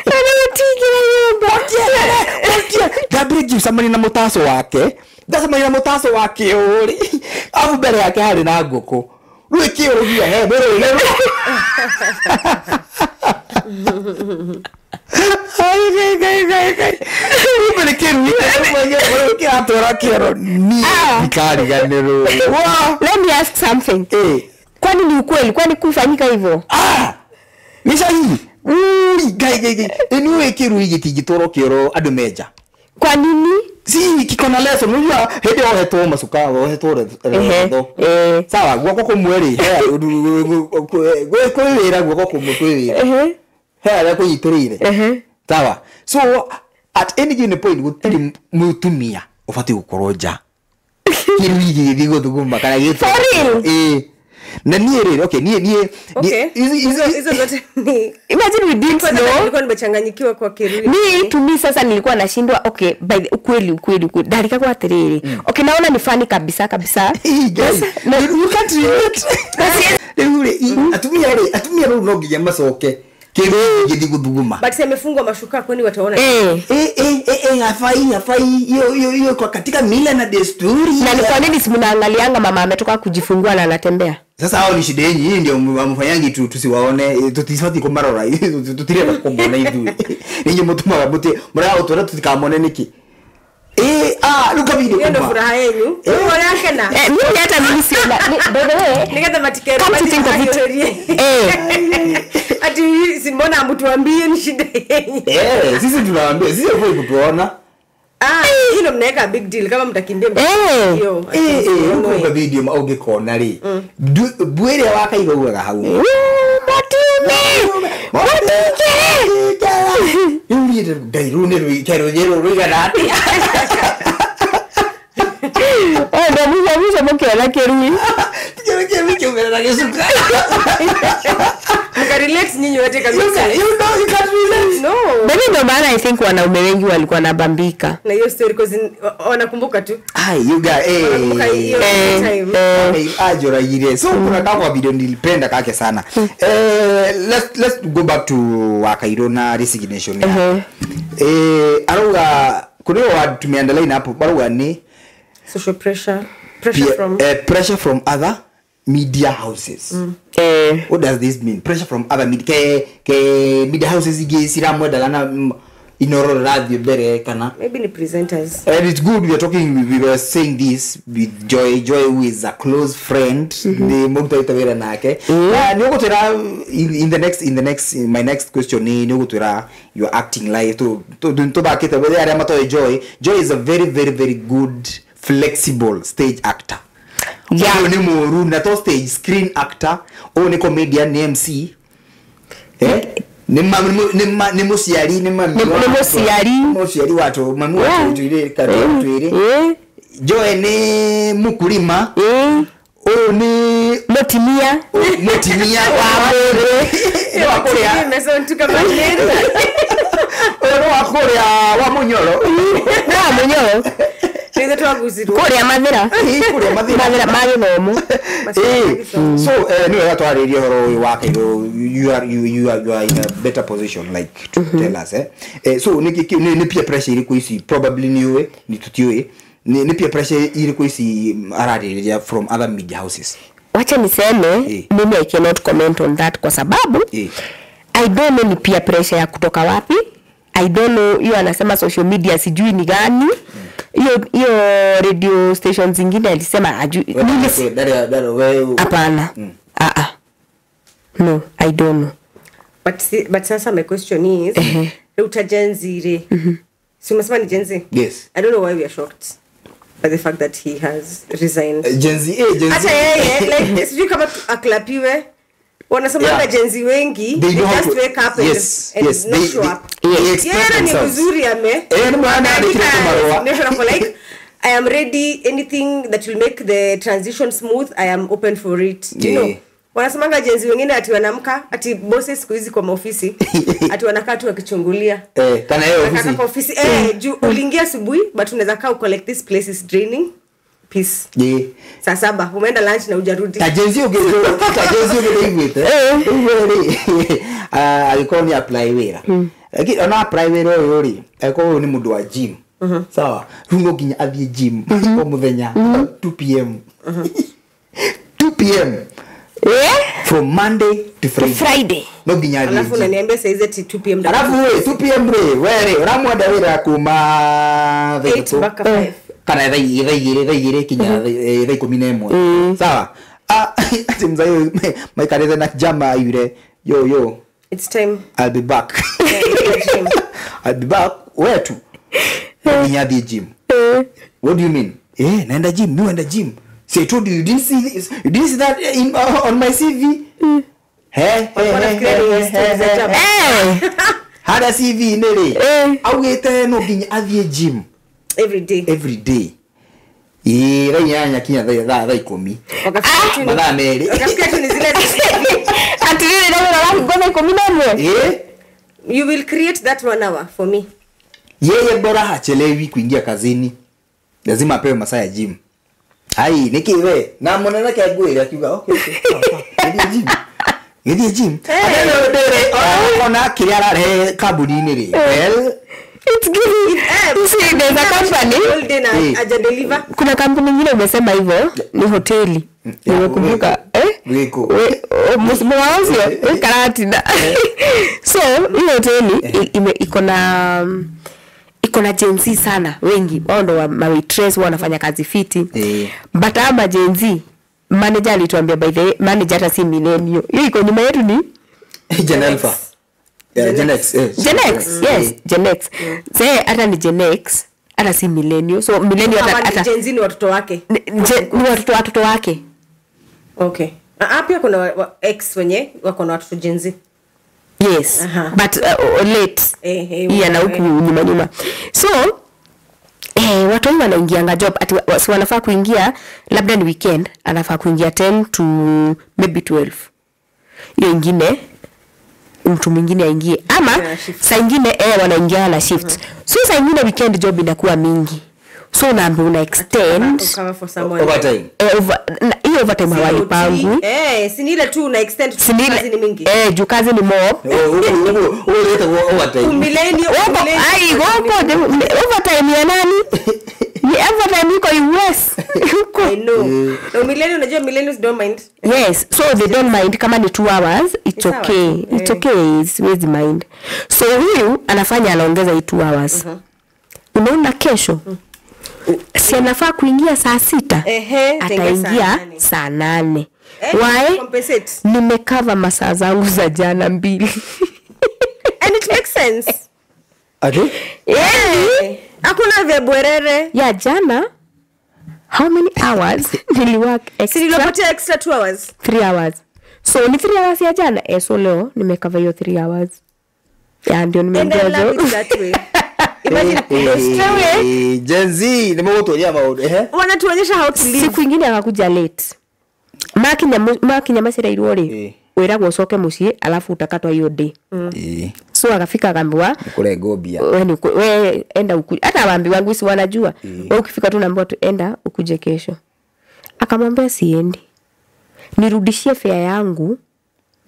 Matigira nyomba. Matia. Gabriel samani na mutaco wake. Ndacemania na mutaco wake uri. Afu mbere yake harĩ na ngũkũ. Rĩu kĩũrũgia he mbere rĩu. Ai gai. Mbere kĩrũgia mwenyewe kĩratwara kĩoro ni ndikariganĩrwo. Let me ask something. Kwani ni ukweli? Kwani kufanyika hivyo? Ni sahihi. Gai. Ĩnu kĩrũgi gĩtingĩtwarwo kĩoro andũ menja. Kwa nini? Si kiko na lesson unajua hende ohetwo macuka ohetwo retho. Sawa guoko kumwe ri kwi wira guoko kumwe kwi wira. He aria kunyitiriire. Sawa. So at any given point gutiri mutumia ubati gukorwo nja. Kirui gĩgĩthiĩ gũthuguma kana gĩtũ. For real? Na niĩ rĩ, okay, niĩ hizo zote ni imagine we didn't know. Nilikuwa nimechanganyikiwa kwa kirui. Ni to me sasa nilikuwa nashindwa okay by the ukweli dalika kwa atiriri. Okay naona ni funny kabisa kabisa. Guys, you can't relate. Rĩu atumia rĩu no nginya macoke kirui gĩgĩthiĩ gũthuguma. But amefungwa mashuka kwani wataona. Hafai hiyo kwa katika mila na desturi. Na ni kwa nini si mnaangalianga mama ametoka kujifungua na anatembea? Sasa hao ni shida yenyu, hii ndio mfanyangi tu tusiwaone, tutisfati kumarora, tutireba kumbona ithuĩ. Ninyi mutumaga muti muraga tutikamone niki. Ruka video hiyo ndio furaha yenu. Mwana kena. Mimi hata mimi siona. By the way, nikata matikero. Ati si mbona mtuambie ni shida yenu. Sisi tunawaambia, sisi hapo kutuona. Hilo mnaweka big deal kama mtakimbia hiyo. Uko video maugikona ri. Bwire wakaiguaga hau. Matume. Matuke. Yuri ngai rune rwikero yero ruigana atia. Ndo mwisho mkiona kirui. Tukiona kirui na gĩcuka. Mkarelate nyinyi wote kabisa. You know you can't relate. No. Bali ndo maana I think wanaume wengi walikuwa nabambika. Na hiyo story cause wanakumbuka tu. Ai you guys ajoragire. So kuna kama video nilipenda kake sana. Let's go back to Wakairo na resignation yake. Aruga kuna word tumeandaline hapo baruga ni social pressure, pressure from pressure from other media houses. What does this mean? Pressure from other media ke media houses igi siramwenda na inoro radio mbere kana maybe ni presenters. And it's good we are talking, we were saying this with Joy who is a close friend. Ni mumta wira nake. Na ni ugutwira in my next question ni ugutwira your acting life to bakite whether aria matoe Joy. Joy is a very very very good flexible stage actor. Yeah. Ni muru na to stage screen actor, o ni comedian, ni MC. Ni musiari ni mami. Ni musiari watu mami watu tuire kati tuire. Joy ni mukulima. O ni motimia. Motimia wa mere. Wa kuria. Mesontuka maneno. O wa kuria wa munyoro. Wa munyoro. Kuria mathira. Kuria mathira magithomo. So ni wega twarĩrie horo ũyũ wa Kairũ, you are in a better position like to tell us so ni peer pressure irĩkũ ici probably ni ũĩ ni tutiũĩ ni peer pressure irĩkũ ici ararĩrĩria from other media houses. Wacha niseme mimi I cannot comment on that kwa sababu I don't know ni peer pressure ya kutoka wapi. I don't know hiyo anasema social media sijui ni gani. Hiyo radio station zingine alisema ajui. Hapana. No, I don't know. But sasa my question is uta Gen Z re. Si umesema ni Gen Z? Yes. I don't know why we are shocked by the fact that he has resigned. Gen Z, Gen Z. Hata yeye like sijui kama aklapiwe. Wanasema na Gen Z wengi they just wake up and, yes, and yes, not show up. They ni mzuri ame. Like I am ready, anything that will make the transition smooth, I am open for it. You know. Wanasemanga Gen Z wengine ati wanamka ati bosses siku hizi kwa maofisi ati wanakaa tu wakichungulia. Kana yeye ofisi. Kwa ofisi juu uliingia asubuhi but unaweza kaa collect this place is draining. Peace. Yeah. Saa 7 umeenda lunch na hujarudi. Tajenzi ugeigwite. Alikuwa ni apply wira. Lakini ona apply wira uyu ri, alikuwa ni mundu wa gym. Sawa. Rĩu no nginya athiĩ gym o muthenya 2 p.m. 2 p.m. From Monday to Friday. No nginya athiĩ. Alafu unaniambia saa hizi ati 2 p.m. Alafu we 2 p.m. ri, we ri uramwenda wira kuma 8 mpaka 5. Kana thaa igĩrĩ kinya thaa 11. Sawa. Ati mzai maikarĩte na jama yure yo it's time I'll be back. I'll be back wetu. Nginya athiĩ gym. What do you mean? Naenda gym, mi naenda gym. See, I told you, you didn't see this, you didn't see that on my CV. He hada CV nĩ rĩ augĩte no nginya athiĩ gym every day. Every day. Thaa inyanya kinya thaa 10. Mathaa merĩ. Wakafikiria tu ni zile Atiriri na wĩra waku thaa 11. You will create that 1 hour for me. Yeye bora hachelewi kuingia kazini. Lazima apewe masaa ya gym. Ai, niki we na munene ke ngwire akiuga okay okay. Gym. Githie gym. Atene ndere ona kiria ararehe kambuni-inĩ rĩ. Well, it's giving. You see, there's a company all day na aja deliver. Kuna kampuni nyingine umesema hivyo ni hoteli. Nimekumbuka. Mwaozi karatina. So, hiyo hoteli iko na Gen Z sana wengi. Wao ndo wa waitress wanafanya kazi fiti. But ama Gen Z manager alituambia, by the way, manager hata si millennial. Hiyo iko nyuma yetu ni Gen Alpha. Gen X. Gen X, yes, Gen X. Sasa hata ni Gen X, hata si millennial. So millennial hata Gen Z ni watoto wake. Ni watoto wake. Okay. Pia kuna X wenye wako na watoto Gen Z. Yes. But late. Yeah, na huku nyuma. So watu wengi wanaingianga job ati si wanafaa kuingia labda ni weekend, anafaa kuingia 10 to maybe 12. Hiyo ingine mtu mwingine aingie ama saa ingine wanaingia na shift. So saa ingine weekend job inakuwa mingi. So unaambiwa una extend overtime. Hiyo overtime hawalipangi. Si ni ile tu una extend kazi ni mingi. Juu kazi ni mob. Overtime. Millennial. Ai, goko overtime ya nani? Ni overtime iko US. Huko. I know. No, millennial, unajua millennials don't mind. Yes, so they don't mind kama ni 2 hours, it's okay. It's okay, siwezi mind. So huyu anafanya anaongeza hii 2 hours. Unaona kesho si anafaa kuingia saa 6, ataingia saa 8. Why? Nimecover masaa zangu za jana 2. And it makes sense. Ati? Yeah. Hakuna vya bwerere. Ya jana how many hours niliwork extra? Si nilipotea extra 2 hours. 3 hours. So ni 3 hours ya jana. So leo nimecover hiyo 3 hours. Ya ndio nimeingia job. Imagine Gen Z nimewotolia maodo wanatuonyesha how to live. Siku nyingine akakuja late. Makinya masira irwo ri wiragwo ucoke mucii alafu utakatwa hiyo day. So akafika akaambiwa kurengo mbia. Wewe enda ukuje. Hata waambiwa wangu si wanajua. Wewe ukifika tu naambiwa tu enda ukuje kesho. Akamwambia siendi. Nirudishie fare yangu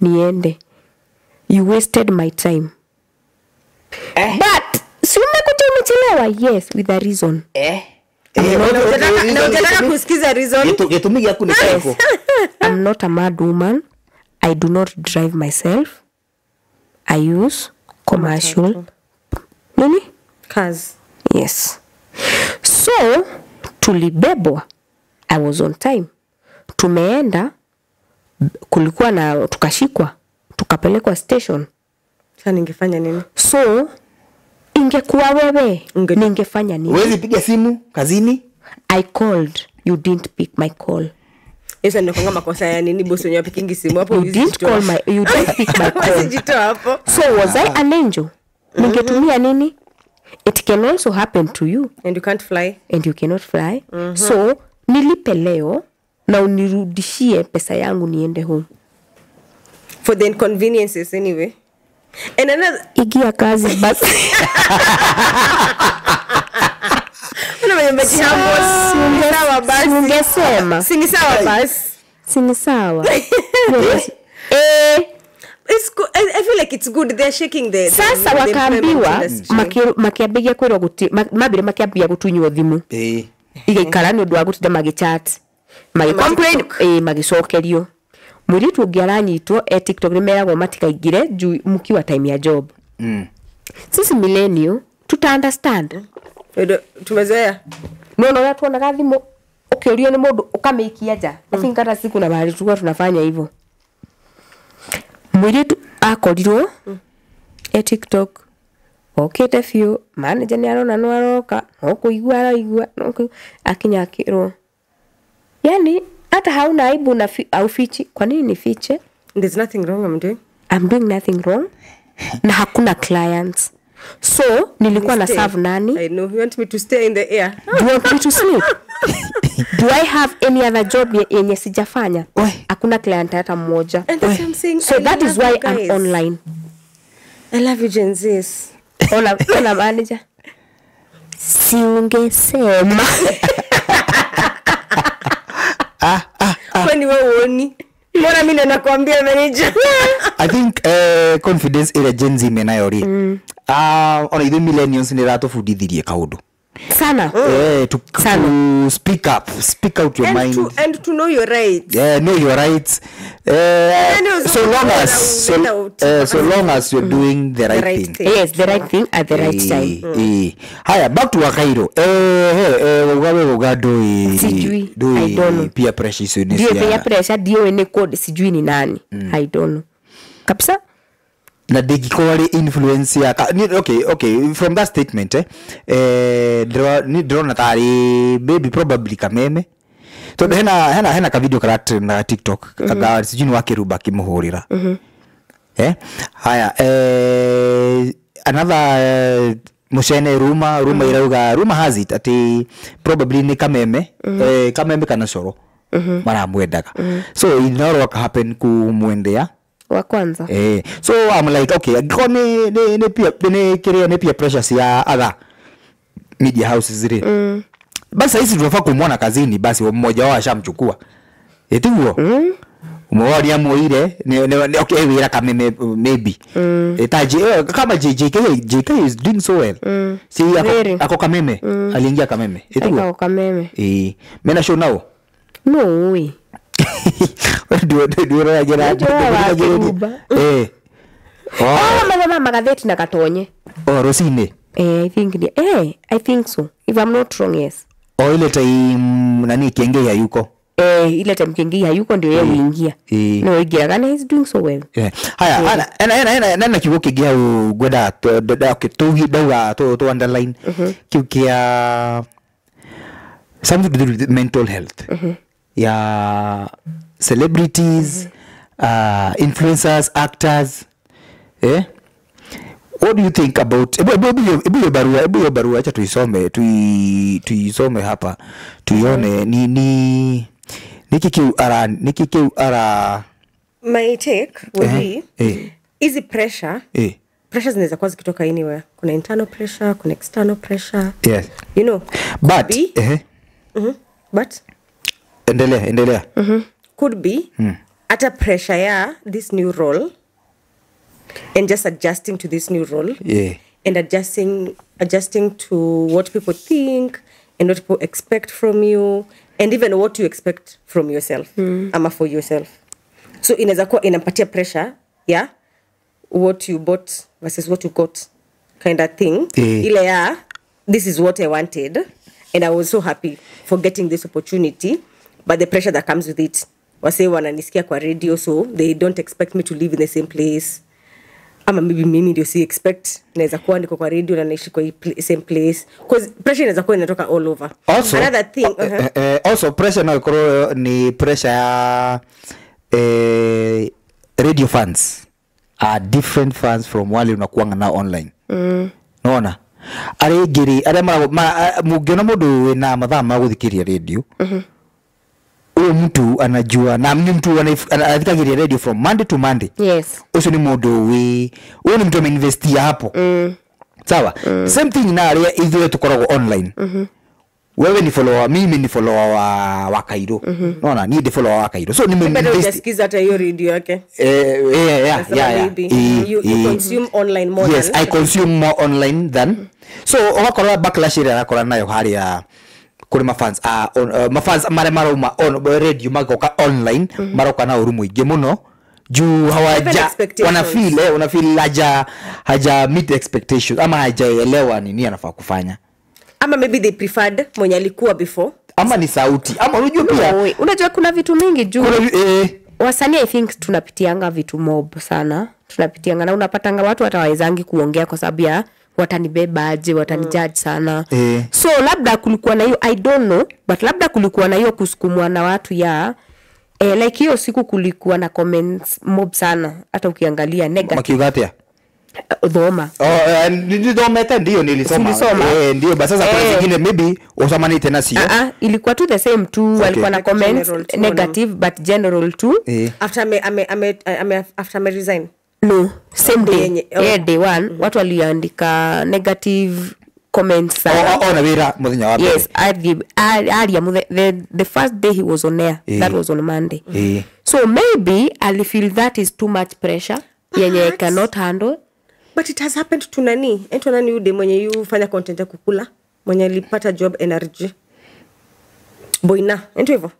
niende. You wasted my time. But si umekuja umechelewa? Yes, with a reason. Na unataka kusikiza reason? Gitumi gyaku ni kiko. I'm not a mad woman. I do not drive myself. I use commercial nini? Cars. Yes. So tulibebwa. I was on time. Tumeenda, kulikuwa na tukashikwa, tukapelekwa station. Sasa ningefanya nini? So ingekuwa wewe ningefanya nini? Huwezi piga simu kazini? I called, you didn't pick my call. Yes, ndio makosa ya nini boss wenyewe pikingi simu hapo. You didn't call my, you didn't pick my call. Usijitoa hapo. So was I an angel? Ningetumia nini? It can also happen to you. And you can't fly. And you cannot fly. So nilipe leo na unirudishie pesa yangu niende home. For the inconveniences anyway. And another igia kazi basi. Sawa basi. Ungesema. Si ni sawa basi. Si ni sawa. It's good. I feel like it's good they're shaking the sasa wakaambiwa makiambigia kwirwo guti mabire makiambia gutunywo thimu. Igaikara ni undu wa gutinda magichat. Magicomplain magicokerio. Mwiritu ungi aranyitwo TikTok ni meragwo matikaingire juu mukiwa time ya job. Sisi millennial tuta understand. Tumezoea. No no tuonaga thimu ukiurio ni mundu ukameikia nja. I think hata siku na mahali tulikuwa tunafanya hivyo. Mwiritu akorirwo TikTok Okĩte biũ, manager nĩ arona nĩ aroka, no kũigua araigua, no kũigua. Akinya akĩrwo, yani hata hauna aibu na aufichi. Kwa nini nifiche? There's nothing wrong I'm doing. I'm doing nothing wrong. Na hakuna clients. So nilikuwa na serve nani? I know you want me to stay in the air. Do you want me to sleep? Do I have any other job yenye sijafanya? Hakuna client hata mmoja. And that's what I'm saying. So I that is why I'm online. I love you, Gen Zs. Ona manager. Siungesema. Kwani wewe uoni? Mbona mimi nakwambia manager? I think confidence ira Gen Z menayo ri. Ona ithe millennials ni ratubundithirie kaundu. Sana. To Sana. Speak up, speak out your and mind. And to know your rights. Yeah, know your rights. So long as you're doing the right thing. Yes, the right thing at the right time. Haya, back to Wakairo. Ugawe doi. Sijui. I don't know. Peer pressure icio ni cia. Peer pressure dio ni code sijui ni nani. I don't know. Kabisa. Na ndingĩkorwo influence ya okay from that statement ndĩrona tarĩ maybe probably Kameme tondu hena ka video karat na TikTok anga sijui ni wakiruba akĩmũhũrĩra. Haya, another mucene ruma irauga ruma has it ati probably ni Kameme Kameme kana Coro maramwendaga. So inoro happen kumwendea wa kwanza. So I'm like okay, angĩkorwo ni peer pressure cia other media houses zile. Basi hizi tunafaa kumuona kazini, basi mmoja wao ashamchukua. Etiguo. Mmoja ni amuire ni okay wira Kameme maybe. Etaje kama JK is doing so well. Si ako Kameme, aliingia Kameme. Etiguo. Ako Kameme. Mena show now. No way. Mama magatheti na Katonye. Oh, Rosine. I think I think so. If I'm not wrong, yes. Oh, ile time nani Kiengei hayuko. Ile time Kiengei hayuko ndio yeye uingia. No, ingia kana he's doing so well. Haya, ana kiugo kĩngĩ hau ngwenda ndauga to underline kiu kia something to do with mental health. Ya celebrities, influencers, actors. What do you think about ebu barua acha tuisome, tuisome hapa tuione ni niki kiu ara My take would be easy pressure. Pressure zinaweza kuwa zikitoka anywhere. Kuna internal pressure, kuna external pressure. Yes. You know. But but endelea. Could be at pressure ya this new role and just adjusting to this new role. Yeah. And adjusting to what people think and what people expect from you and even what you expect from yourself. Ama for yourself. So inaweza kuwa inampatia pressure ya what you bought versus what you got kind of thing. Ile ya this is what I wanted and I was so happy for getting this opportunity, but the pressure that comes with it, wase wananisikia kwa radio, so they don't expect me to live in the same place. Ama maybe mimi ndio si expect naweza kuwa niko kwa radio na naishi kwa same place, because pressure inaweza kuwa inatoka all over. Also, another thing also pressure na ni pressure ya radio fans are different fans from wale unakuanga nao online. Unaona? Arĩa arĩa mũngĩona mũndũ wĩna mathaa ma gũthikĩrĩria radio, huyo mtu anajua na ni mtu anathikagĩrĩria radio from Monday to Monday. Yes. Ucio ni mũndũ huyo ni mtu ameinvestia hapo. Sawa? Same thing na arĩa ithuĩ tũkoragwo online. Wewe ni follower, mimi ni follower wa Kairo. Unaona, ni the follower wa Kairo. So nimeinvest. Hujasikiza hata hiyo radio yake. Yeah. You consume online more. Yes, I consume more online than. So wakora backlash ile akora nayo hali ya kuri mafans mafans mare marauma on radio magoka online maroka na urumu ingi muno juu hawaja wana feel haja meet expectations ama hajaelewa nini anafaa kufanya. Ama maybe they preferred mwenye alikuwa before. Ama ni sauti. Ama unajua pia. Unajua kuna vitu mingi juu. Wasanii I think tunapitianga vitu mob sana. Tunapitianga na unapatanga watu hata waezangi kuongea kwa sababu ya Watanibeba aje, watanijudge sana. So labda kulikuwa na hiyo, I don't know, but labda kulikuwa na hiyo kusukumwa na watu ya like hiyo siku kulikuwa na comments mob sana, hata ukiangalia negative. Makiuga atia? Thoma. Oh, nithomete, ndio nilisoma. Ulisoma? Ndio, but sasa kuna zingine maybe usamanite na sio. Ilikuwa tu the same tu, walikuwa na Like comments general tu, negative but general tu. After ame after ame resign. No, same day. Yenye, oh. Yeah, day one watu waliandika negative comments sana. O na wira muthenya wa mbere. Yes, aria the first day he was on air, that was on Monday. So maybe I feel that is too much pressure yenye I cannot handle. But it has happened to nani? Ento nani yude mwenye yufanya content ya kukula, mwenye alipata job NRG. Boina, ento hivyo.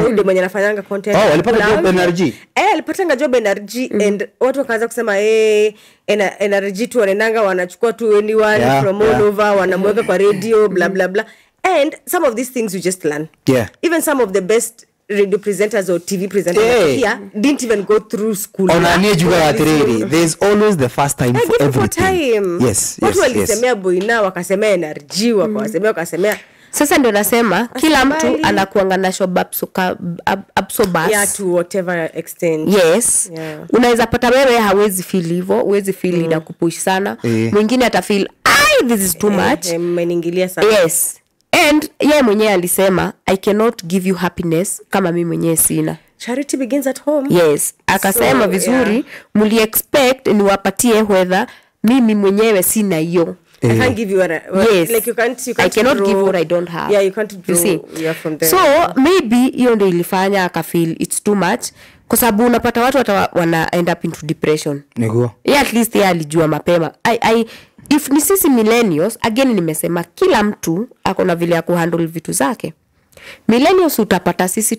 Yule mwenye anafanyanga content. Oh, alipata job NRG. Alipatanga job NRG and watu wakaanza kusema NRG tu wanaendanga wanachukua tu anyone from all over, wanamweka kwa radio, blah blah blah. And some of these things you just learn. Even some of the best radio presenters or TV presenters here didn't even go through school. Ona nijuga atiriri, there's always the first time for everything. Yes. Watu walisemea Boina, wakasemea NRG, wakasemea. Sasa ndio nasema kila mtu anakuanga na absorbers. Yeah, to whatever extent. Yes. Yeah. Unaweza pata wewe hawezi feel hivyo, huwezi feel ina kupush sana. Mwingine atafeel this is too much. Mmeniingilia sana. Yes. And yeye mwenyewe alisema I cannot give you happiness kama mimi mwenyewe sina. Charity begins at home. Yes, akasema vizuri, mli expect niwapatie whether mimi mwenyewe sina hiyo. I can't give you what I, like you can't I cannot draw, give what I don't have. Yeah, you can't draw. You see? Yeah, from there. So maybe hiyo ndio ilifanya akafeel it's too much, kwa sababu unapata watu wana end up into depression. Niguo. Yeah, at least yeye alijua mapema. I if ni sisi millennials, again nimesema kila mtu ako na vile ya kuhandle vitu zake. Millennials utapata sisi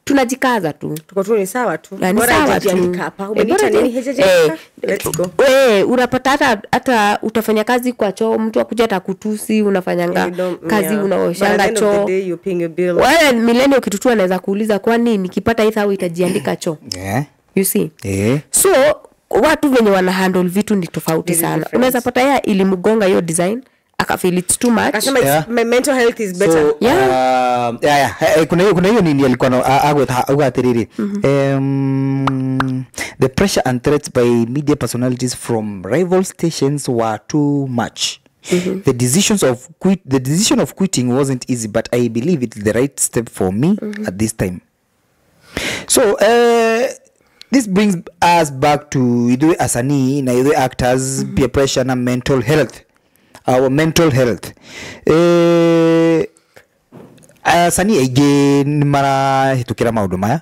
tunajikaza tu. Tuko tu ni sawa tu. Bora hajajiandika hapa. Umeniita nini hajajiandika? Let's go. Unapata hata utafanya kazi kwa choo, mtu akuja atakutusi, unafanyanga kazi unaoshanga choo. Wewe millennial kitu tu anaweza kuuliza kwani nikipata hii thao itajiandika choo. You see? So watu wenye wana handle vitu ni tofauti sana. Unaweza pata yeye ilimgonga hiyo design, akafeel it's too much. Akasema my mental health is better. So, kuna hiyo nini alikuwa na agwa atiriri. The pressure and threats by media personalities from rival stations were too much. The decision of quitting wasn't easy, but I believe it's the right step for me at this time. So this brings us back to ithuĩ asanii na ithuĩ actors, peer pressure na mental health. Our mental health. Asanii aingĩ nĩ marahĩtũkĩra maũndũ maya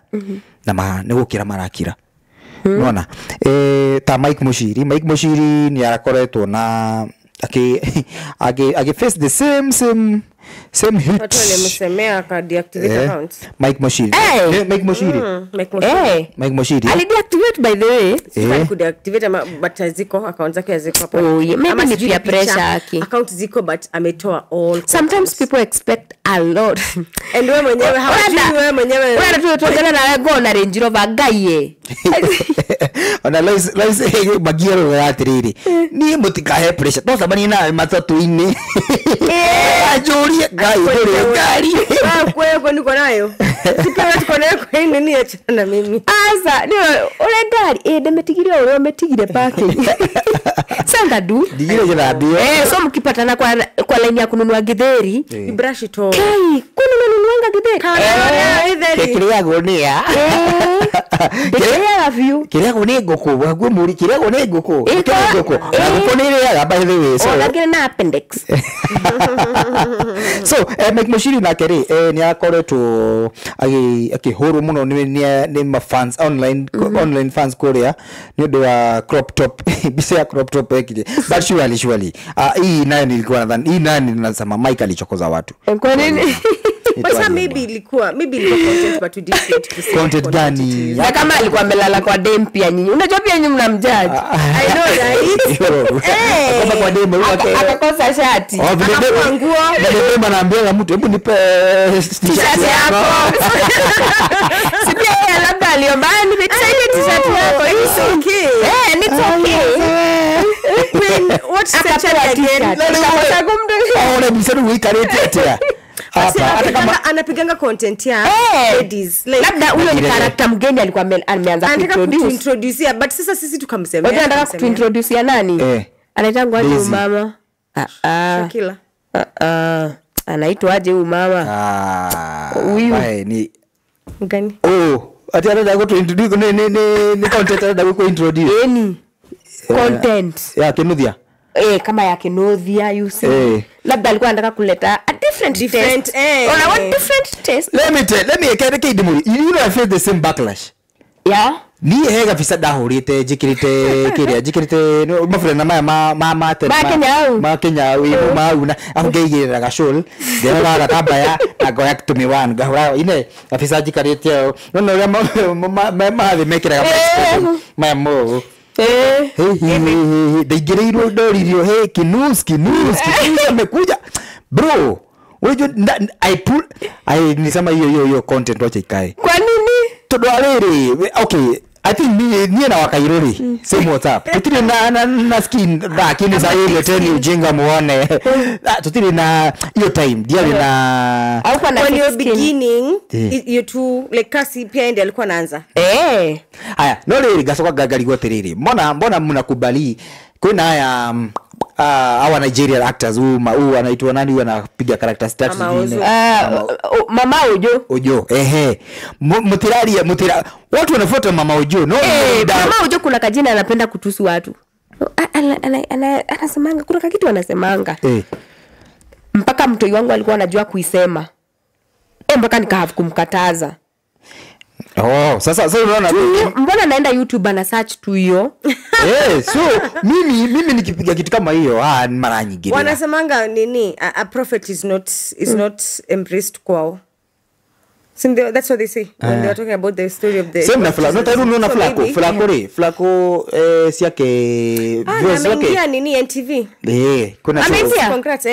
na nĩ gũkĩra marakira. Nona ta Mike Mushiri. Mike Mushiri nĩ arakoretwo na aki face the same hit. Watu walimsemea aka deactivate accounts. Mike Mushiri. Mike Mushiri. Mike Mushiri. Ali deactivate by the way. Sifai ku deactivate but ziko accounts zake ziko hapo. Oh, yeah. Maybe ni peer pressure yake. Account ziko but ametoa all. Sometimes people expect a lot. And wewe mwenyewe hawajui wewe mwenyewe. Wewe tuongana na wewe go na Range Rover gaye. Ona Lois magiero ya atiriri. Ni mutikahe pressure. Tosabani na matatu-ini. Ajurie ngai ngari. Wewe niko nayo. Sipewa tuko nayo kwa nini achana na mimi. Asa, ni ure ngari ndemetigire ure umetigire parking. Sanga du. Ndigire jirathio. So mkipatana kwa line ya kununua githeri, brush it off. Kai, kwani unanunuanga githeri? Githeri. Kiriagwo ni ya. Kiriaga biũ. Kiriagwo ni ngũkũ, waguo mũri kiriagwo ni ngũkũ. Ngũkũ. Ngũkũ ni iriaga by the way. So onagire na appendix. So Mike Mushiri nake rĩ nĩ akoretwo akĩhũrwo mũno nĩ ma fans online fans kũrĩa nĩ ũndũ wa crop top mbica ya crop top ekire, but surely hii nayo nilikuwa nadhani hii nayo ninasema Mike alichokoza watu. Kwa nini? But maybe ilikuwa content but we didn't get to see content gani. Na kama alikuwa amelala kwa dem pia nyinyi. Unajua pia nyinyi mnamjudge. I know, right? Kama kwa dem akakosa shati. Akafua nguo. Vile dem anaambia mtu hebu nipe t-shirt yako. Si pia yeye labda aliomba nipe t-shirt yako. It's okay. It's okay. When What century again? Ole msanii wikarete atia. Hapa hata kama anapiganga content ya ladies like labda huyo ni character mgeni alikuwa ameanza kuintroduce, but sasa sisi tukamsemea. Wewe anataka kuintroduce ya nani? Anaitwa aje huyu mama? Shakila. Anaitwa aje huyu mama? Huyu ni mgani? Oh, ati anataka kuintroduce ni content anataka kuintroduce. Any content. Ya Kinuthia. Kama ya Kinuthia you see. Labda alikuwa anataka kuleta a different taste. Ona what different taste. Let me kidimuri. You know I feel the same backlash. Yeah. Ni hega visa ndahurite njikirite kiria njikirite mafurena maya ma ma ma ma Kenya wi mauna afu ngeigirira gacul ngerora gatambaya na ngoya tumi one ngahura ine afisa njikarite no no mathi mekiraga maya mo ndaingĩrĩirwo ndoririo hey Kinus amekuja bro. Unajua I pull I nisema hiyo content wacha ikae. Kwa nini? Tondu riri okay I think ni na Wakairuri same WhatsApp. Tutiri na skin lakini sasa ile teni ujinga muone. Tutiri na hiyo time ndiye na when you're beginning you two like kasi pia ndiye alikuwa anaanza. Haya no riri gacoka ngagarigwo atiriri. Mbona mnakubali kuna haya our Nigerian actors huu anaitwa nani huyu anapiga character status nyingine Mama Ojo. Ojo ehe mutiraria mutira watu wanafuata Mama Ojo no Mama Ojo kuna kajina anapenda kutusu watu. Anasemanga kuna kitu anasemanga mpaka mtoi wangu alikuwa anajua kuisema mpaka nikahave kumkataza. Oh, sasa unaona mbona naenda YouTube ana search tu hiyo. So mimi nikipiga kitu kama hiyo mara nyingi. Wanasemanga nini a prophet is not embraced kwao. So that's what they say when they are talking about the story of the same na Flako. No taru unaona Flako. Flako re. Flako siake viewers wake. Nini NTV? Kuna show. Congrats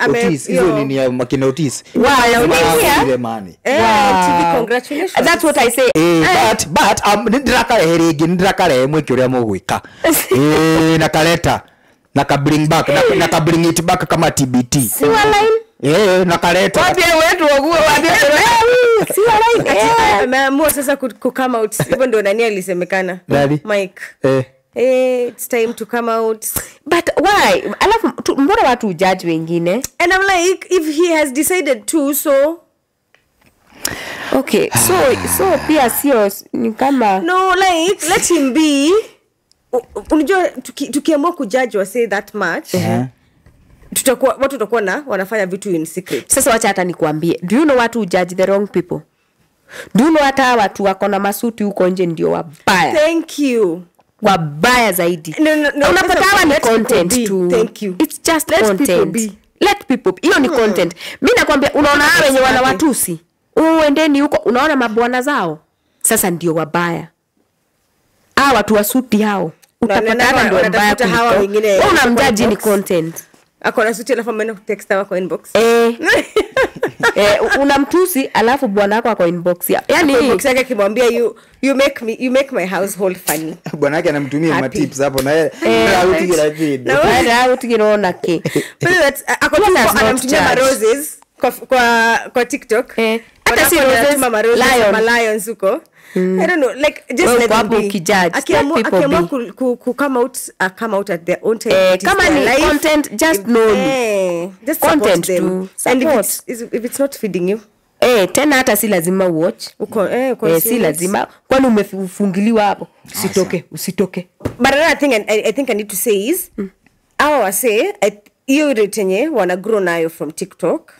Otis hizo nini ya makina Otis. Wow, NTV congratulations. That's what I say. But ndirakarehe ringi ndirakarehe mweke uria mugwika. Nakaleta naka bring back naka bring it back kama TBT. Si line. Nakaleta. Wapi wetu wague wapi. Si line. Ameamua sasa ku come out. Hivyo ndio nani alisemekana? Mike. It's time to come out. But why? Alafu mbona watu judge wengine? And I'm like if he has decided to so okay, so pia sio ni kama no like let him be. Unajua tukiamua kujudge wa say that much tutakuwa watu tutakuwa na wanafanya vitu in secret. Sasa wacha hata nikuambie. Do you know watu judge the wrong people? Do you know hata watu wako na masuti huko nje ndio wabaya? Thank you. Wabaya zaidi. No, unapata hawa ni content tu. Thank you. It's just let content. People be. Let people be. Hiyo ni content. Mimi nakwambia unaona hawa wenye wana watusi. Uendeni huko unaona mabwana zao. Sasa ndio wabaya. Hawa watu wa suti hao. Utapata hapa ndio mbaya hawa wengine. Wewe unamjudge ni content. Ako na suti alafu ameenda kutext wako inbox. Unamtusi alafu bwana wako ako inbox. Yaani inbox yake akimwambia you make my household funny. Bwana yake anamtumia ma tips hapo na yeye hautigira kido. Na hautigira ona ke. But that's ako anamtumia ma roses kwa TikTok. Hata si roses, ma roses, ma lions huko. I don't know, like just let them be. Akiamua ku come out at their own time. Kama ni content just know. Just content them. And if it's not feeding you. Tena hata si lazima watch. Uko si lazima. Kwani umefungiliwa hapo? Usitoke. But another thing I think I need to say is our say hiyo rate yenye wana grow nayo from TikTok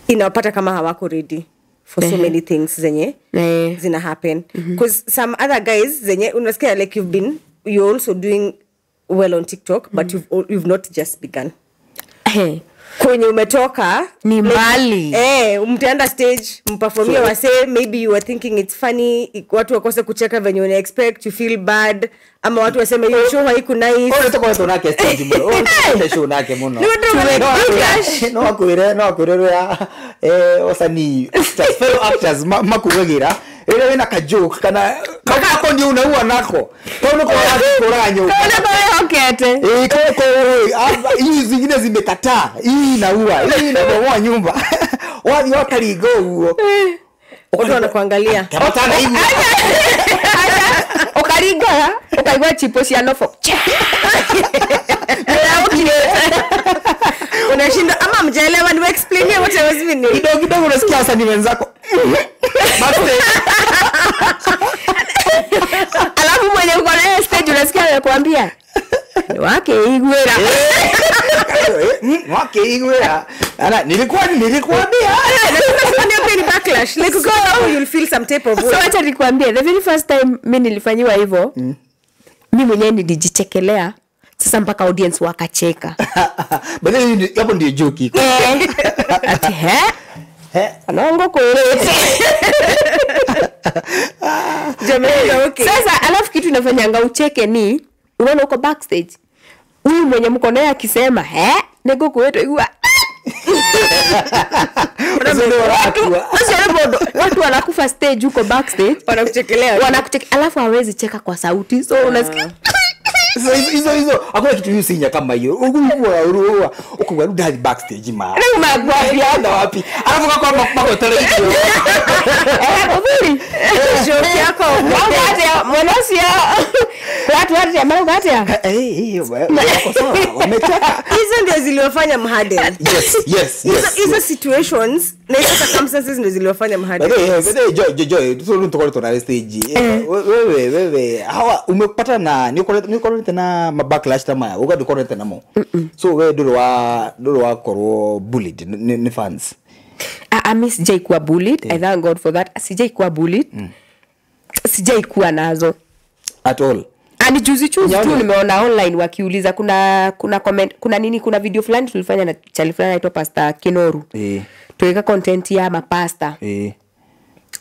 inawapata kama hawako ready for so many things zenye zina happen because some other guys zenye unasikia like you're also doing well on TikTok but you've not just begun. Kwenye umetoka ni mbali. Mtaenda stage mperformia wase, maybe you are thinking it's funny, watu wakose kucheka venye una expect, you feel bad, ama watu waseme hiyo show haiku nice. Unatoka watu nake stage bro. Unatoka show nake muno. No akwire no akwire ya wasanii actors, fellow actors makuwegira. Ile wena ka joke kana Kako ndio unaua nako. Kaona kwa kora nyuka. Kaona kwa hokete. Eh, kwa hii zingine zimekataa. Hii inaua. Hii inabomoa nyumba. Wathi wakaringa ũguo. Watu wanakuangalia. Kapatana hivi. Ukaringa, ukaigua chipo cia nofo. Unashinda ama mjaelewa ni explain what I was meaning. Kidogo kidogo unasikia wasanii wenzako. Alafu mwenye uko na stage unasikia anakuambia wake igwera. Wake igwera. Ana nilikuambia. Ndio ni backlash. Like so, you'll feel some type of way. So acha nikwambie, the very first time mimi nilifanyiwa hivyo, mimi mwenyewe nilijichekelea. Sasa mpaka audience wakacheka. But then hapo ndio joke iko. Ati he? Anongo kueleza. Jamani, okay. Sasa alafu kitu inafanyanga ucheke ni unaona uko backstage. Huyu mwenye mko naye akisema he, nego kueto igua. Watu wanakufa stage huko backstage, wanakuchekelea. Wanakucheka alafu hawezi cheka kwa sauti. So unasikia so hizo hakuna kitu hiyo sinya kama hiyo. Ukugua uruwa ukugua rudi hadi backstage ma. Ndio wapi? Alafu kwa mako tele hiyo. Uzuri. Joke yako. Mwangatia mwanasia. Watu wote mwangatia. Wako sawa. Wamecheka. Hizo ndio ziliwafanya mharden. Yes. Hizo situations na hizo circumstances ndio ziliwafanya mharden. Joy, tuko tuna stage. Wewe hawa umepata na niko na mabacklash tama uga dukorete namo. So we duro wa korwo bullied ni fans. I miss sijai kuwa bullied. I thank God for that. Sijai kuwa bullied. Sijai kuwa nazo at all. Ani juzi tu nimeona online wakiuliza kuna comment, kuna nini, kuna video fulani tulifanya na chali fulani anaitwa Pastor Kinoru. Tuweka content ya mapasta.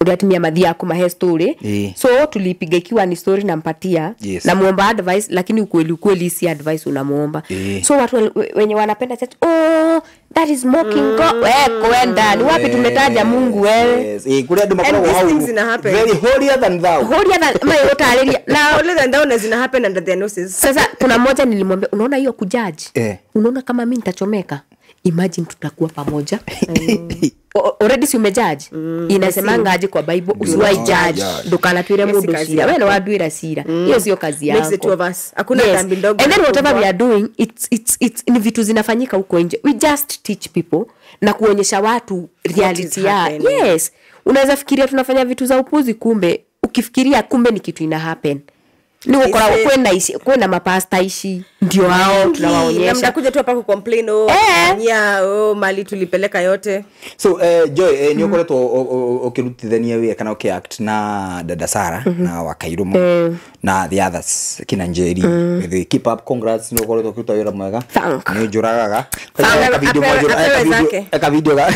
Uliatumia madhi yako mahe story. So tulipiga ikiwa ni story nampatia. Yes. Na muomba advice, lakini ukweli si advice unamuomba. So watu wenye wanapenda chat, oh that is mocking God. Kwenda ni wapi tumetaja Mungu wewe? Yes. Kule hadi makao hao. Very holier than thou. Holier than mayotareria. Na holier than thou na zina happen under their noses. Sasa kuna mmoja nilimwambia, unaona hiyo kujudge? Unaona kama mimi nitachomeka? Imagine tutakuwa pamoja. Already si umejudge. Inasemanga aje kwa Bible usiwai judge. Ndukana twire mundu cira. Wewe no wanduira cira. Hiyo sio kazi yako. Makes the two of us. Hakuna dhambi ndogo. And then whatever we are doing, it's ni vitu zinafanyika huko nje. We just teach people na kuonyesha watu reality ya. Yes. Unaweza fikiria tunafanya vitu za upuzi, kumbe ukifikiria kumbe ni kitu ina happen. Ni ukora kwenda ishi kwenda mapasta ishi ndio hao tunawaonyesha. Na mtakuja tu hapa ku complain mali tulipeleka yote. So Joy ni ukoretwo ukirutithania wira kana ukiact na dada Sara na Wakairumo na the others kina Njeri. They keep up, congrats, ni ukoretwo ukiruta wira mwega. Ni njuragaga. Ka video moja ka video ga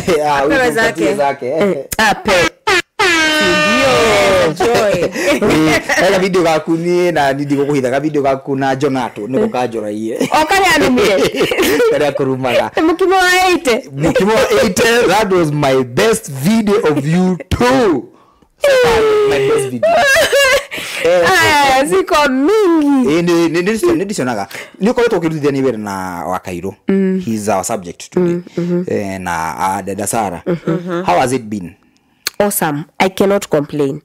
zake. Ape. Joy. Ega video gaku ni na ndigũkũhitha ga video gaku na Jonato niko kanjoraie. O karia numire. Karia kurumaga. Mukimo wa 80. Mukimo wa 80, that was my best video of you too. My best video. Ziko mingi. Ni ndicionaga. Ni ukoretwo ukirutithania wĩra na Wakairũ. He's our subject today. Na dada Sara. How has it been? Awesome. I cannot complain.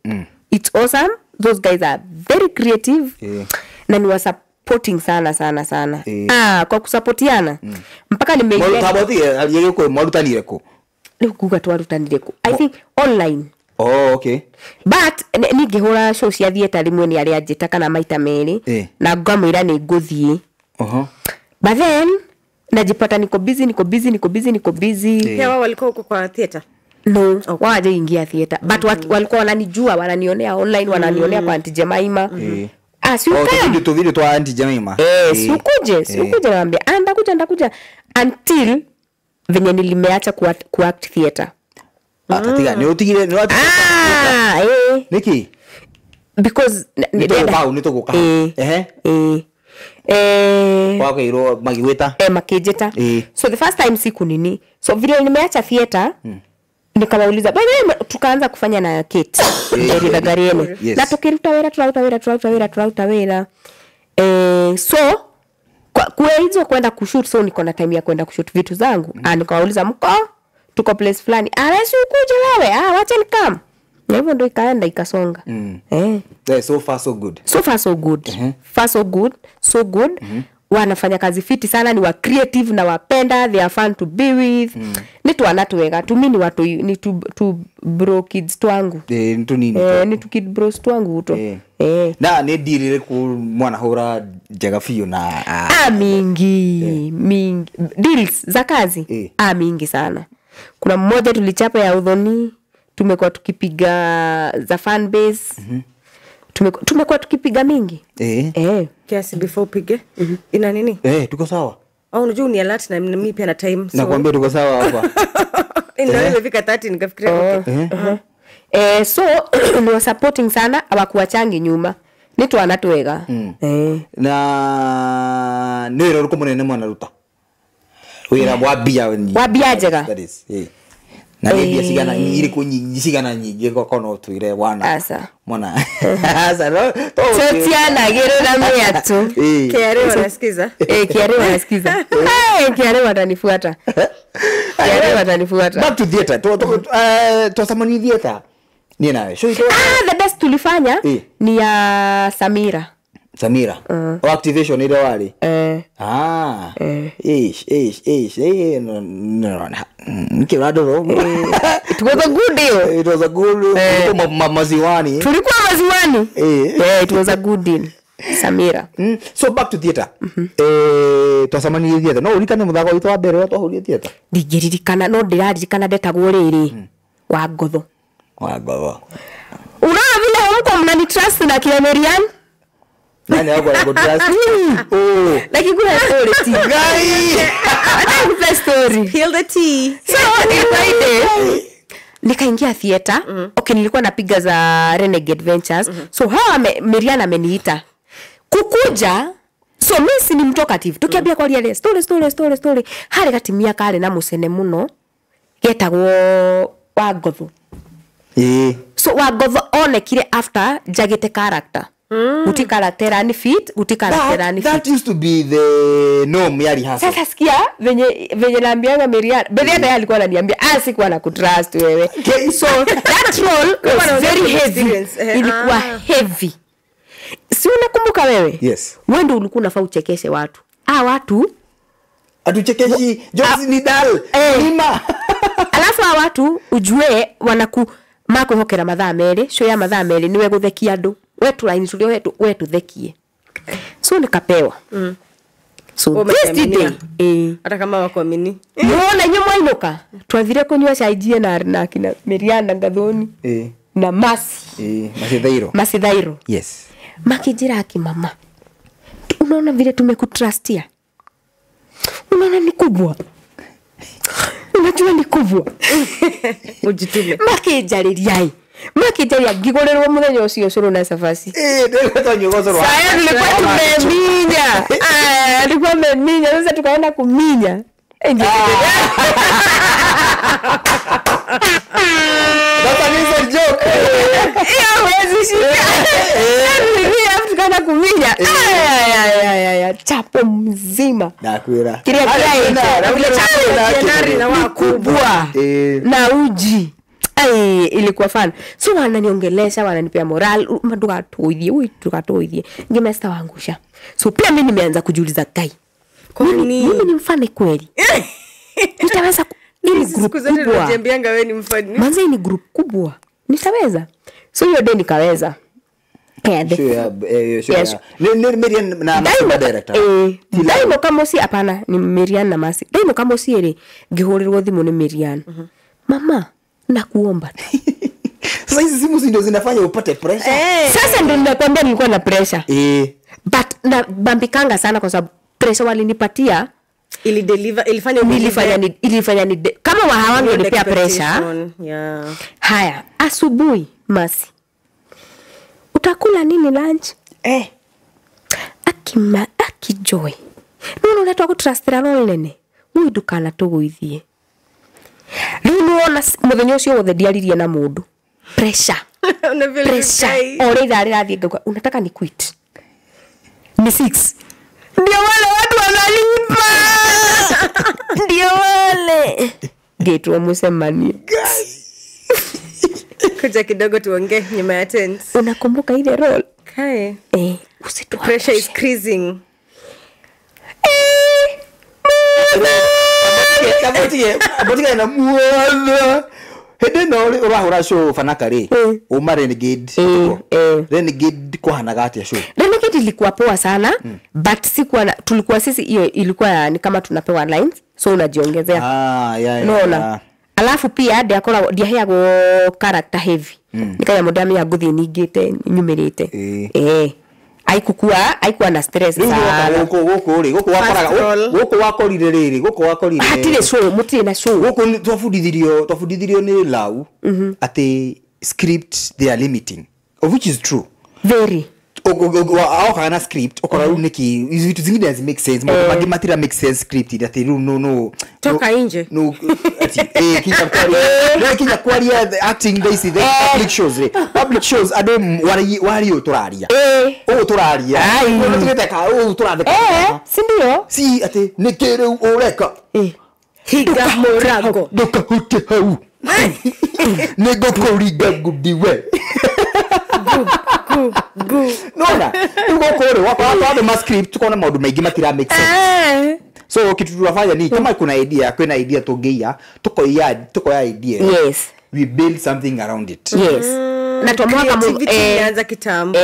It's awesome. Those guys are very creative. Na ni supporting sana sana sana. Kwa kusapotiana. Mpaka nimeingia. Mwarutanire ku? Ni kuga twarutanire ku. I think online. Oh, okay. But ningihura show cia theater rimwe ni aria njita kana maita meri na ngamwira ni nguthie. But then najipata niko busy. Pia wao walikuwa huko kwa theater? No, okay. Waje ingia theater. But walikuwa wananijua, wananionea online, wananionea kwa Auntie Jemima. Si ukuje. Tu video tu Auntie Jemima. Si ukuje naambia. Ndakuja until venye nilimeacha ku act theater. Tatiga ni utigire ni watu. Niki? Because nitoguka. Wakairwo magiwita. Makijeta. So the first time siku nini. So vile nimeacha theater. Nikawauliza by the way, tukaanza kufanya na Kate Njeri Gagariene. Yes. Na tukiruta wera turauta wera turauta wera turauta wera. So kwa hizo kwenda kushoot, so niko na time ya kwenda kushoot vitu zangu. Nikawauliza mko tuko place fulani. Wewe ukuje wewe. Wacha nikam. Na hivyo ndio ikaenda ikasonga. Yeah, so far so good. So far so good. Far so good, so good. Wanafanya kazi fiti sana, ni wa creative na wapenda, they are fun to be with. Ni tu wanatuwega, tu mimi ni watu ni tu bro kids twangu. Tu nini? Ni tu kid bros twangu uto. Na ni deal ku mwana hura njega biũ na mingi mingi deals za kazi. Mingi sana. Kuna mmoja tulichapa ya udhoni, tumekuwa tukipiga za fan base. Tumekuwa tukipiga mingi. Kiasi before upige. Ina nini? Tuko sawa. Unajua ni alert na mimi pia na time. So nakwambia tuko sawa hapa. Ndio imefika 30 nikafikiria okay. So ni wa supporting sana, hawakuachangi nyuma. Ni tu anatuwega. Na ni wira uruku munene mwana ruta. Wira wa bia. Wa bia njega. That is. Na ni bia cigana iriku nyingi cigana nyingi gokono twire wana. Asa. Mwana. Asa no. Tutianagirira miatu. KRA wanasikiza. KRA wanasikiza. KRA watanifuata. KRA watanifuata. Back to theater. Twasamani theater. Ni nawe. The best tulifanya ni ya Samira. Samira. Activation ile wali. Ish. No. Nikirado. It was a good deal. It was a good maziwani. Tulikuwa maziwani. It was a good deal. Samira. So back to theater. Twasamani theater. No ulikane muthako witu wa mbere twahurie theater. Ndingĩririkana, no ndĩraririkana ndetagwo rĩrĩ. Wa Ngotho. Wa Ngotho. Unaona vile mko mnani trust na kina Merian? Nani hapo anakutrust? Like kuna story ti. Guy. Hata story. Heal the tea. So nikaende nikaingia theater. Okay, nilikuwa napiga za Renegade Ventures. So hawa Merian ameniita. Kukuja, so mimi si ni mtalkative. Tukiambia kwa ile story. Hali gatimia kale na musene muno. Getagwo wa Ngotho. So wa Ngotho onekire after jagete character. Uti character ni fit, uti character ni fit. That used to be the norm ya rehearsal. Sasa sikia venye naambianga Merian, Merian alikuwa ananiambia sikuwa na kutrust wewe. So that role was very heavy. Ilikuwa heavy. Si unakumbuka wewe? Yes. Wewe ndio ulikuwa unafaa uchekeshe watu. Watu atuchekeshi Jones ni dal. Nima. Alafu watu ujue wanaku makwihokera mathaa meri, show ya mathaa meri niwe guthekia andu. Wetu line tulio wetu wetu thekie. So nikapewa. So this day hata kama wakuamini. Muona nyuma mwainuka. Twathire kunywa chai jie na kina Miriam na Gathoni. Na Masi. Masithairo. Masithairo. Yes. Makijira akimama. Unaona vile tumekutrustia. Unaona ni kubwa. Unajua ni kubwa. Ujitume. Makijariria. Makijariria ngigorerwo muthenya ucio curu na cabaci. Sasa tulikuwa tumeminya. Tulikuwa tumeminya sasa tukaenda kuminya. That's an inside joke. Hiyo huwezi shika. Tukaenda kuminya. Ay chapo mzima. Nakwira. Kile kile na kubwa. Na uji. Ai ilikuwa fun. So wananiongelesha, wananipea moral, ndugatuithie, ui ndugatuithie. Ngimesta wangusha. So pia mimi nimeanza kujiuliza kai. Mimi ni mfane kweli? Nitaweza ni group kubwa. Unajiambianga wewe ni mfane. Manze ni group kubwa. Nitaweza. So hiyo day nikaweza. Sure. Ni Miriam na Masi director. Daimo kama si hapana ni Miriam na Masi. Daimo kama si ile ngihurirwo thimu ni Miriam. Mama nakuomba. Sasa hizi simu ndio zinafanya upate pressure. Sasa ndio ninakwambia nilikuwa na pressure. But na bambikanga sana kwa sababu pressure walinipatia ili deliver ilifanya ni kama hawangu nilipea pressure. Yeah. Haya, asubuhi Masi. Utakula nini lunch? Aki joy. Nuno unatwa kutrustira role nene. Mwi dukana tuguithie. Rĩu Niwona muthenya ucio wothe ndiaririe na mundu. Pressure. Pressure. O rithaa rirathie ngauga unataka ni quit. Ni 6. Ndio wale watu wanalipa. Ndio wale. Ngeitwo mucemanio. Kuja kidogo tuongee nyuma ya tent. Unakumbuka ile role? Kai. Usituangushe. Pressure is increasing. Kabotige na muothe. Hĩndĩ ĩno ũrahũra show Fanaka rĩ, uma Renegade. Renegade kwahanaga atĩa show? Renegade ilikuwa poa sana, but sikuwa tulikuwa sisi hiyo ilikuwa ni kama tunapewa lines, so unajiongezea. Unaona? Alafu pia ndiakoragwo ndiaheagwo character heavy. Nikaya mũndũ ya nguthi ningĩte nyumĩrĩte. Aikukua aikuwa na stress sana. Gũkũ rĩ, gũkũ wakoraga gũkũ wakorire rĩrĩ, gũkũ wakorire. Hatirĩ show, mũtirĩ na show. Gũkũ twabundithirio nĩ Lau atĩ script they are limiting, of which is true. Very. Aokaga na script ukora rĩu nĩkĩ hizi vitu zingine hazi make sense, maũndũ mangĩ matira make sense script atĩ rĩu no toka nje no ati kinya kwaria kinya kwaria the acting they see the public shows rĩ, public shows andũ wario tũraria ũũ tũraria tũgĩteka ũũ tũratheka si ndio si atĩ nĩkĩ rĩu ũreka higa mũrango ndũkahute hau nĩngũkũringa ngundi we. Nona, gũkũ rĩ wakora twathoma script tukona maũndũ maingĩ matira make sense. So kitu tunafanya ni kama kuna idea, kwina idea tũngĩiya, tukoya idea. Yes. We build something around it. Yes. Na twamwaka ilianza kitambo.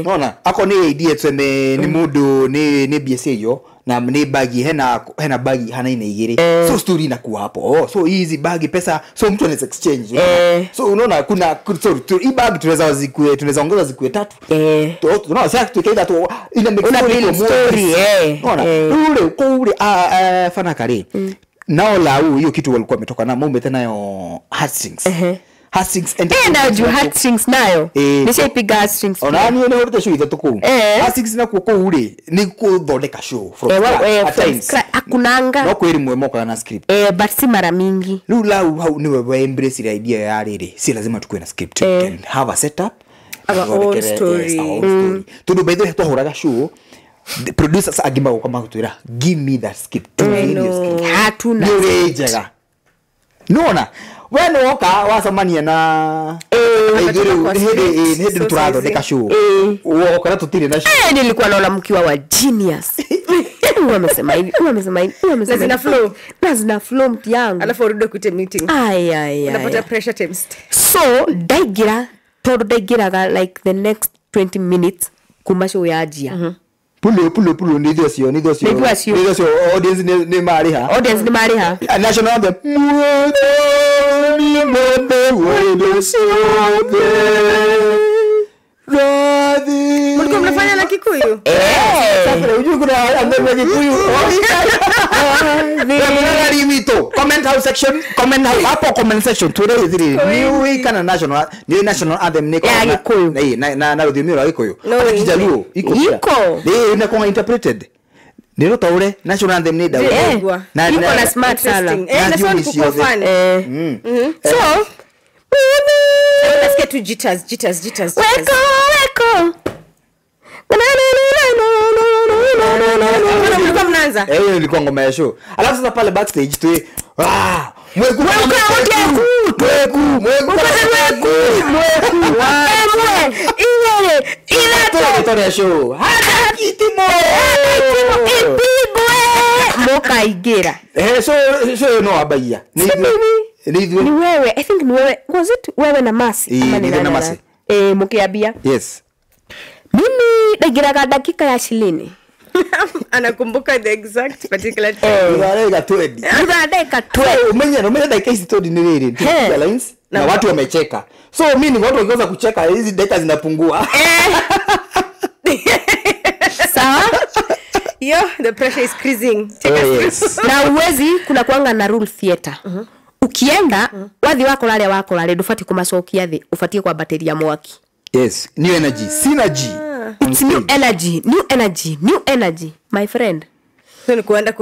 Nona, ako ni idea tuseme ni mundu ni BSA yo na ni bagi hena bagi hana ina igiri. So story inakuwa hapo. So hizi bagi pesa, so mtu anaweza exchange. So unaona kuna sorry, hii bag tunaweza zikue, tunaweza ongeza zikue tatu. Unaona sasa tukienda tu ina make story. Unaona ule ule Fanaka rĩ. Nao Lau hiyo kitu walikuwa wametoka na mume tena yo heartstrings. Heartstrings and na heartstrings nayo. Nishaipiga heartstrings. Ona ni nĩ show ithatũ kũu. Heartstrings na kuo kũu rĩ ni kũthondeka show from scratch. Hakunanga. No kwĩ rĩmwe mokaga na script. But si mara mingi. Rĩu Lau hau niwe we embrace ile idea ya rĩrĩ. Si lazima tukue na script. We can have a setup. Our own story. Tondũ by the way twahũraga show, the producers angĩ magoka magũtwĩra give me that script. Hatuna. Nĩ njega. Nona we nĩ woka wacemania na hĩndĩ tũrathondeka show wokora tũtirĩ na show. Nilikuwa naona mkiwa wa genius. Huyu amesema hivi, huyu amesema hivi, huyu amesema hivi. Flow. Na zina flow mti yangu. Alafu urudi kuite meeting. Ai. Unapata pressure times. So ndaingĩra tondũ ndaingĩraga like the next 20 minutes kuma show yanjia. Pulo nĩ ithuĩ acio audience nĩ marĩha. Audience nĩ marĩha. National anthem. Mlikuwa mnafanya na Kikuyu? Sasa unajua kuna anthem ya Kikuyu. Comment house section, comment house hapo comment section twĩre ithiri ni kana national ni national anthem ni ya Gikuyu. Na rũthiomi rwa Gikuyu. Hata Kijaluo iko. Iko. Ni inakuwa interpreted. Ni rutaure national anthem ni daure. Na iko na smart sana. Na sio ni fun. So let's get to jitters. Weko. Mlikuwa mnaanza? Hiyo ilikuwa ngoma ya show. Alafu sasa pale backstage tu mweku ile show. Hata kitimo ipigwe mukaingira. So no abaia. Ni wewe, I think ni wewe. Was it wewe na Masi? Ama ni na Masi? Mukiambia. Yes. Mimi ndaingiraga dakika ya 20. Anakumbuka the exact particular time. Dakika 20. Dakika 20. Umenye dakika hizi 20 ni nini? Lines na watu wamecheka. So mimi ni watu wakianza kucheka hizi dakika zinapungua. Sawa? Yo, the pressure is increasing. Take us through. Na uwezi kuna kuanga na rule theater. Ukienda wathi wako lale ndubati kumacokia thi, ubatie kwambatĩria mwaki. Yes, new energy, synergy. It's new energy, new energy, new energy, my friend. So ni kuenda. Ni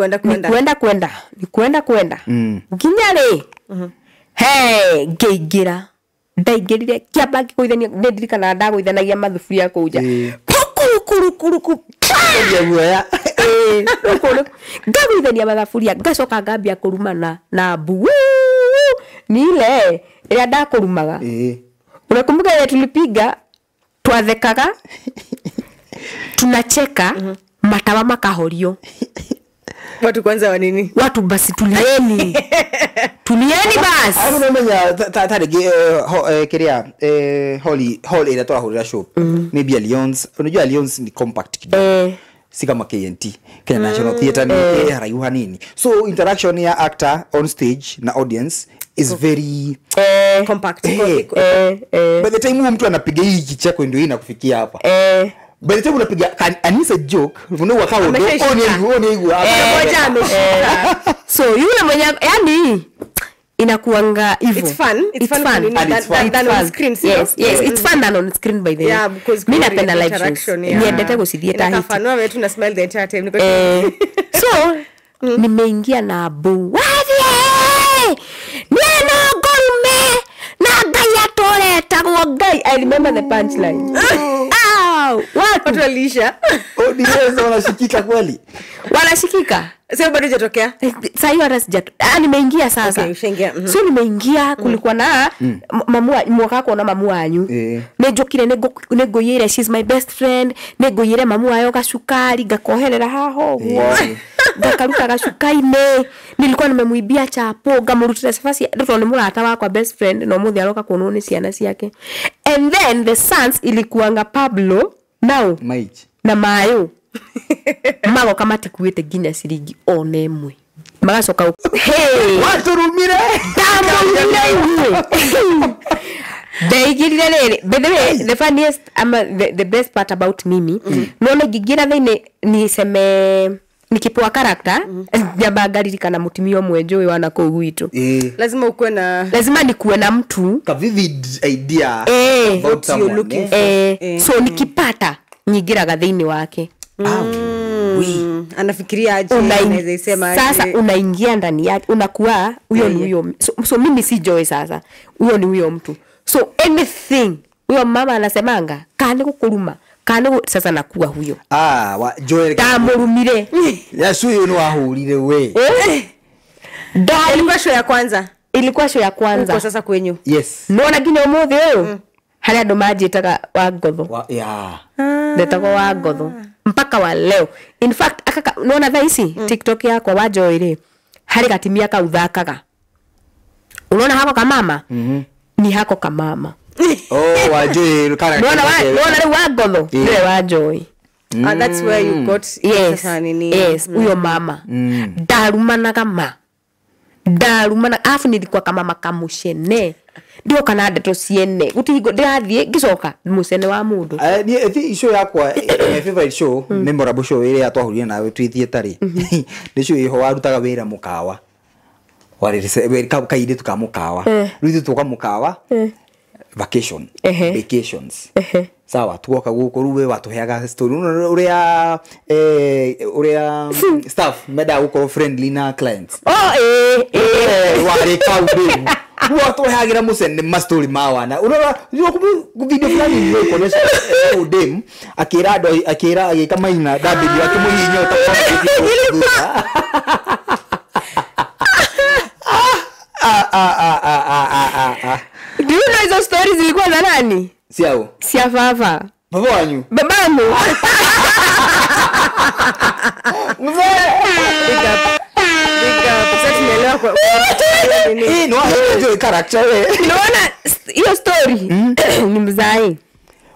kuenda. Ni kuenda. Nginya rĩ. Hey, ngĩingĩra ndaingĩrire kĩamba ngĩgũithania nĩndirikanaga ndagũithanagia mathuburia kũu nja pukurukurukuruku guoya ngagũithania mathaburia ngacoka ngambia kũrumana na mbu nile ĩrĩa ndakũrumaga. Unakumbuka ile tulipiga twathekaga tunacheka matawa makahorio watu kwanza wa nini watu basi tulieni tulieni basi. Aru nomenya tarigi kiria hall ira twahurira show maybe Alliance. Unajua Alliance ni compact kidogo, si kama KNT Kenya National Theatre ni haraihu hanini, so interaction ya actor on stage na audience is very compact. By the time mtu anapiga hii kicheko ndio hii inakufikia hapa. By the time unapiga an inside joke unaona kama moja ameshika. So yule mwenye yani inakuanga hivyo. It's fun. It's fun than on screen. Yes, yes, it's fun than on screen by the way. Yeah, because mimi napenda live shows. Niendete gucithie ta hiti. Inakafanua wetu na smile the entire time. So nimeingia na bu. Wathie! Neno ngome na Ngai atoretagwo Ngai. I remember the punchline. Watu walisha. Audience wanashikika kweli. Wanashikika. Sasa bado hujatokea? Sasa hiyo hata sijatokea. Nimeingia sasa. Okay, ushaingia. So nimeingia kulikuwa na mamua mwaka kuona mamu wanyu. Nĩnjũkire nĩngũiyĩre she's my best friend, nĩngũiyĩre mamu wayo gacukari ngakoherera haha ũguo. Ngakaruta gacuka-inĩ. Nilikuwa nimemuibia chapo ngamũrutĩra cabaci tondũ nĩ mũrata wakwa best friend na ũmũthĩ aroka kuonwo nĩ ciana ciake. And then the sons ilikuanga Pablo now Mike na Mayo. Magoka matikuĩte nginya ciringi ona ĩmwe. Magacoka hey waturumire ndamũrumire inyuĩ. Ndaigĩrire rĩrĩ by the way the funniest ama the best part about mimi nona ngĩingĩra thĩinĩ niseme nikipewa character nyamba ngaririkana mũtumia ũmwe njũĩ wana kũu gwitũ. Lazima ukuwe na lazima nikuwe na mtu ka vivid idea about someone looking for. So nikipata nyingiraga thĩinĩ wake. Anafikiria aje anaweza isema aje. Sasa unaingia ndani yake unakuwa huyo ni huyo. So mimi si Joy sasa. Huyo ni huyo mtu. So anything huyo mama anasemanga kani kukuruma kani sasa nakuwa huyo. Wa Joy ndamurumire. Yesu huyo ni wahurire we. Ilikuwa show ya kwanza. Ilikuwa show ya kwanza. Uko sasa kwenyu. Yes. Nona nginya umuthi uyu harĩa andũ manjĩtaga wa ngotho. Yeah. Ndetagwo wa ngotho mpaka wa leo. In fact akaka nona thaa ici TikTok yakwa wa Joy rĩ harĩ gatimia kau thakaga. Unaona hako kamama? Ni hako kamama. Oh, wa Joy kana. Nona rĩu wa ngotho nĩwe wa Joy. That's where you got yes. Yes, huyo mama. Ndarumanaga ma. Ndarumana afu nilikuwa kama makamushene. Ndio kana ndeto ciene gutihingo ndirathie ngicoka mucene wa mundu. Ni show yakwa my favorite show memorable show ĩrĩa twahurire nawe twi theater rĩ nĩ show ĩho warutaga wĩra mũkawa warĩ kairĩtu ka mũkawa rĩu ithuĩ twoka mũkawa vacation vacations sawa tuoka gũkũ rĩu we watũheaga story ũrĩa ũrĩa staff mendaga gũkorwo friendly na clients. Warĩ kau rĩu watũheagira mucene ma story ma wana unaona video fulani nilikuonyesha udem akira andũ akira agĩka maina ndambĩrio akĩmũhihinya ũta Do you know hizo stories zilikuwa za nani? Siao. Sia fafa. Baba wanyu. Babamu. Mzee. Big up. Big up. Sasa tumeelewa kwa nini? No, hiyo character wewe. Unaona hiyo story ni mzai.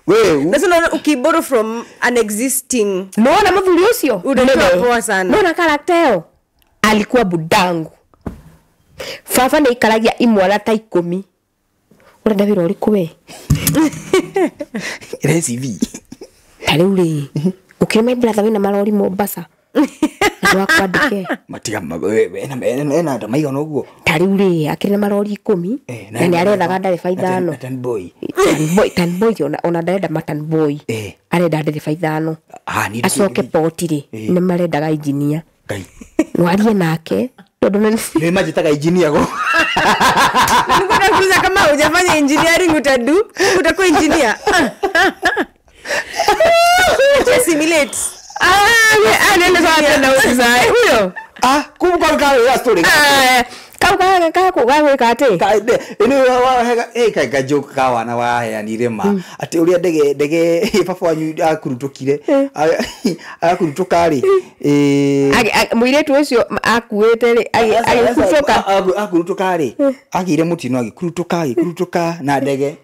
Wewe. Sasa unaona ukiborrow from an existing. Unaona mvuli usio? Unatoa poa sana. Unaona character yao? Alikuwa budangu. Fafa nĩ ikaragia imwara ta 10. Urenda wĩra ũrĩkũ we? Ire CV. Ta rĩu rĩ, ũkĩrĩ my brother wĩna marori Mombasa. Andũ akwandĩke. Matiga ena andũ maigana ũguo. Ta rĩu rĩ, akĩrĩ na marori 10 na nĩ arethaga ndereba 5. Tan boy. Tan boy ona ndarenda matan boy. Arenda ndereba 5. Acoke poti rĩ, nĩ marendaga engineer. Nwarie nake. Tondu nĩ manjĩtaga engineer go. Nilikuwa nakuuliza kama hujafanya engineering utadu utakuwa engineer. Just simulate. Ah, nenda sawa na usizae huyo. Ah, kumbuka ka story. Kau gwĩka atĩ? Ĩno ka joke ka wana waheanire ma atĩ ũrĩa ndege baba wanyu akurutũkire akurutũka rĩ mũirĩtu ũcio akuĩte rĩ agĩkurutũka akurutũka rĩ agĩire mũtino agĩkurutũka na ndege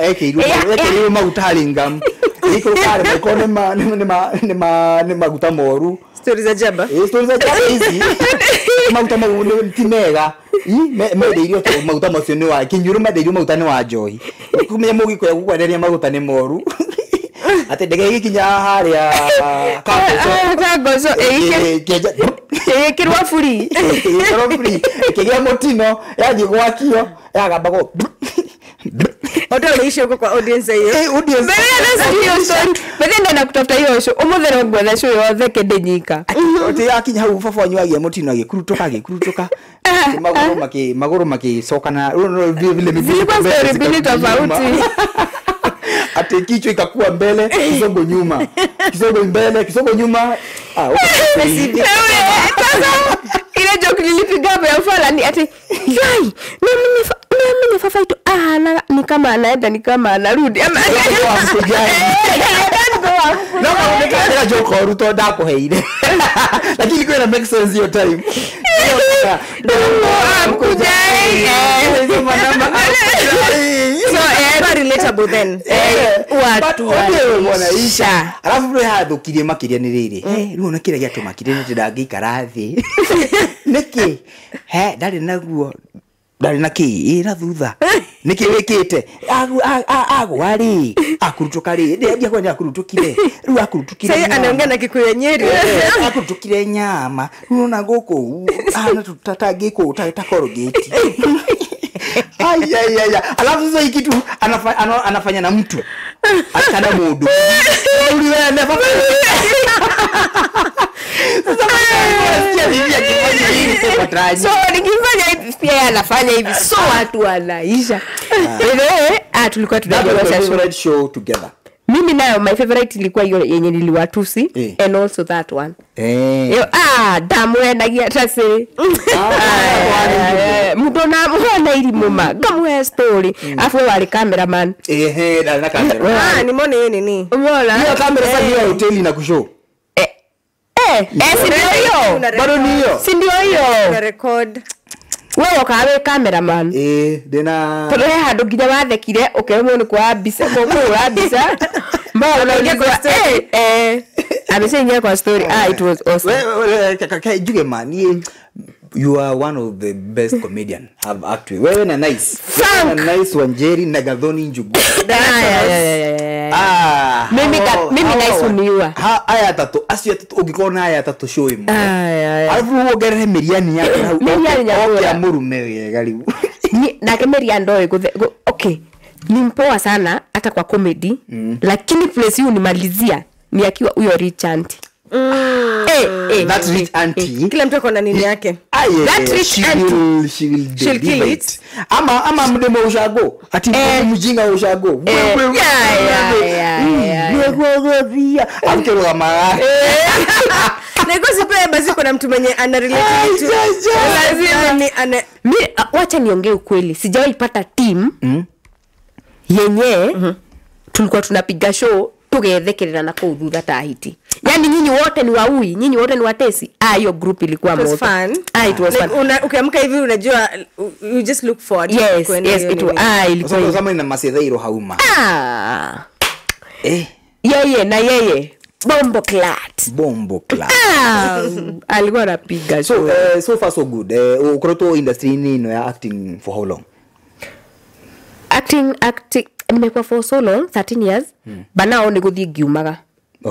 ekĩirwo maguta harĩ ngamu ĩikũrũka rĩ makorwo nĩ maguta moru. Stories za jaba. Stories za jaba hizi. Maguta mau ti mega. Mendeirio to maguta macio ni wa kinyuru mendeirio maguta ni wa njohi. Kumenya mugikuya gukwenderia maguta ni moru. Ati ndege igikinya haria Kangoco ĩgĩkĩrwo buri. Ĩgĩkĩrwo buri. Ĩkĩgĩa mũtino yathi gwakio yagambagwo. Watu wanaisha huko kwa audience hiyo. Audience. Hiyo story. Mbere na kutafuta hiyo show. Umuthero ngwetha show yothe kendenyika. Ati yakinya hau baba wanyu agia mũtino agĩkurutũka. Magũrũ makĩcokana vile miguu story mbili tofauti. Ati kichwa ikakuwa mbele, kisongo nyuma. Kisongo mbele, kisongo nyuma. Ah, ile joke nilipiga hapo ya fala ni ati yai, mimi fafa itu ni kama anaenda ni kama anarudi. Ama no no joke oruto ndakuheire. Lakini kwa make sense hiyo time. So relatable then. Watu wanaisha. Alafu rä hathũkirie makĩria nĩ rĩrĩ. Rĩu ona kĩrĩa gĩatũmakire nĩ ndangĩikara thĩ. Nĩkĩ? He ndarĩ naguo. Ndarĩ na kĩ ĩ na thutha. Nĩkĩ wĩkĩte? Agwa rĩ. Akurutũka rĩ. Ndia kwa nĩ akurutũkire. Rĩu akurutũkire. Sasa anaongea na Kikuyu Nyeri. Akurutũkire nyama. Rĩu ona gũkũ ana tutatangĩkũ ta Colgate. Ai ai ai. Alafu sasa hiki tu anafanya na mtu. Akana mundu. Uliwe na baba. Sasa nasikia hivi akifanya hivi kwa traji. So nikifanya hivi pia anafanya hivi. So watu wanaisha. Wewe tulikuwa tunajua favorite show together. Mimi nayo my favorite ilikuwa hiyo yenye niliwatusi and also that one. Yo damwenagia tase. Mundo na muhana irimuma ngamwe story. Afu wali cameraman. Na camera. Nimeona hiyo nini? Umeona? Hiyo camera sasa hiyo hoteli na kushow. Si ndio hiyo? Bado ni hiyo. Si ndio hiyo? Na record. Wewe ukawe cameraman. Dena. Tondu he handu nginya wathekire ukiremwo ni kwa mbica kũhũra mbica. Mbona unaingia kwa story. Ameshaingia kwa story. It was awesome. Wewe kaka njuge man, you are one of the best comedian have actually. Wewe na nice. Wewe na nice Wanjeri na Gathoni Njugu. Mimi nice uniwa. Haya tatu acio tatu ungikona haya tatu show imwe. Alafu wongerere Miriani yake hau. Miriani ya murume wega riu. Nake Miriani ndoe okay. Ni mpoa sana hata kwa comedy. Lakini place hiyo nimalizia ni akiwa huyo rich auntie. That rich auntie. Kila mtu akona nini yake. That rich auntie. She will she'll kill it. Ama mdemo ushago. Ati mjinga ushago. Wewe mara. Na iko sipe basi kuna mtu mwenye ana relate to. Lazima ni ana mimi wacha niongee ukweli. Sijawahi pata team yenye tulikuwa tunapiga show tugethekerera na kuu thutha ta hiti. Yaani nyinyi wote ni waui, nyinyi wote ni watesi. Hiyo group ilikuwa moto. It was fun. Ukiamka hivi unajua you just look forward to kwenda. Yes, it was ilikuwa. Sasa kama ina masethairo hauma. Yeye na yeye. Bombo clat. Bombo clat. Alikuwa anapiga show. So so far so good. Ukoroto industry ni no ya acting for how long? Acting nimekuwa for so long, 13 years. But now ni guthie ngiumaga.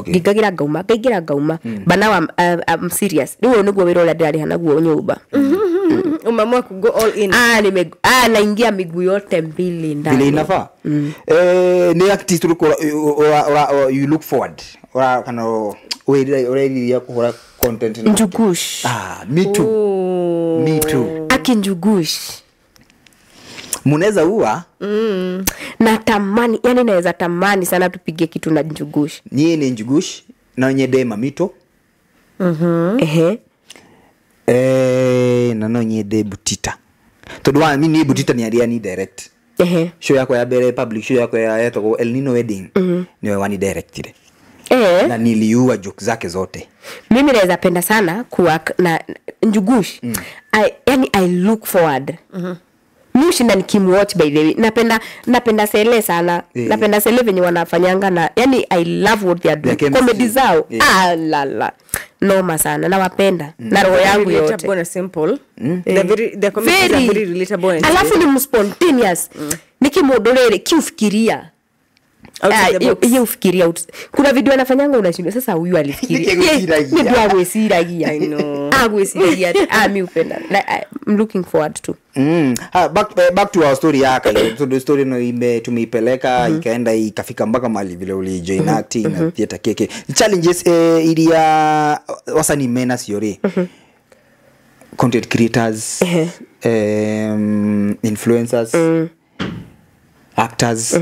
Ngingagira ngauma, ngaingira ngauma. But now I'm serious. Riu niguo wira uria ndirariha naguo nyumba. Umeamua ku go all in. Naingia miguu yote mbili ndani. Vile inafaa. Ni artist you look forward. ura kana ureriria kuhura content na Njugush. Me too. Me too. Aki Njugush. Munaweza uwa Natamani, yani naweza tamani sana tupige kitu na Njugush. Nyie ni Njugush na nyende Mamito. Ehe. Na no nyende Butita. Tondu wa mimi ni Butita ni aria ni direct. Ehe. Show yakwa ya mbere public show yakwa ya yetagwo El Nino Wedding. Niwe wani directire. Na niliua joke zake zote. Mimi naweza penda sana kuwork na Njugush. Yani I look forward. Mimi shinda nikimwatch by the way. Napenda Sele sana. Napenda Sele venye wanafanyanga na yani I love what they are doing. Comedy zao. La la. Noma sana. Nawapenda. Na roho yangu yote. Relatable and simple. The comedies are very relatable and alafu ni spontaneous. Nikimodolere kiufikiria. Yeye ufikiria. Kuna video anafanyanga unashindwa sasa huyu alifikiria. Ndio agwesiragia. I know. Agwesiragia. Mimi upenda. I'm looking forward to. Back to our story yaka. So the story no tumeipeleka ikaenda ikafika mpaka mahali vile uli join acting na theater keke. Challenges iria wasanii mena siore. Content creators, influencers, actors.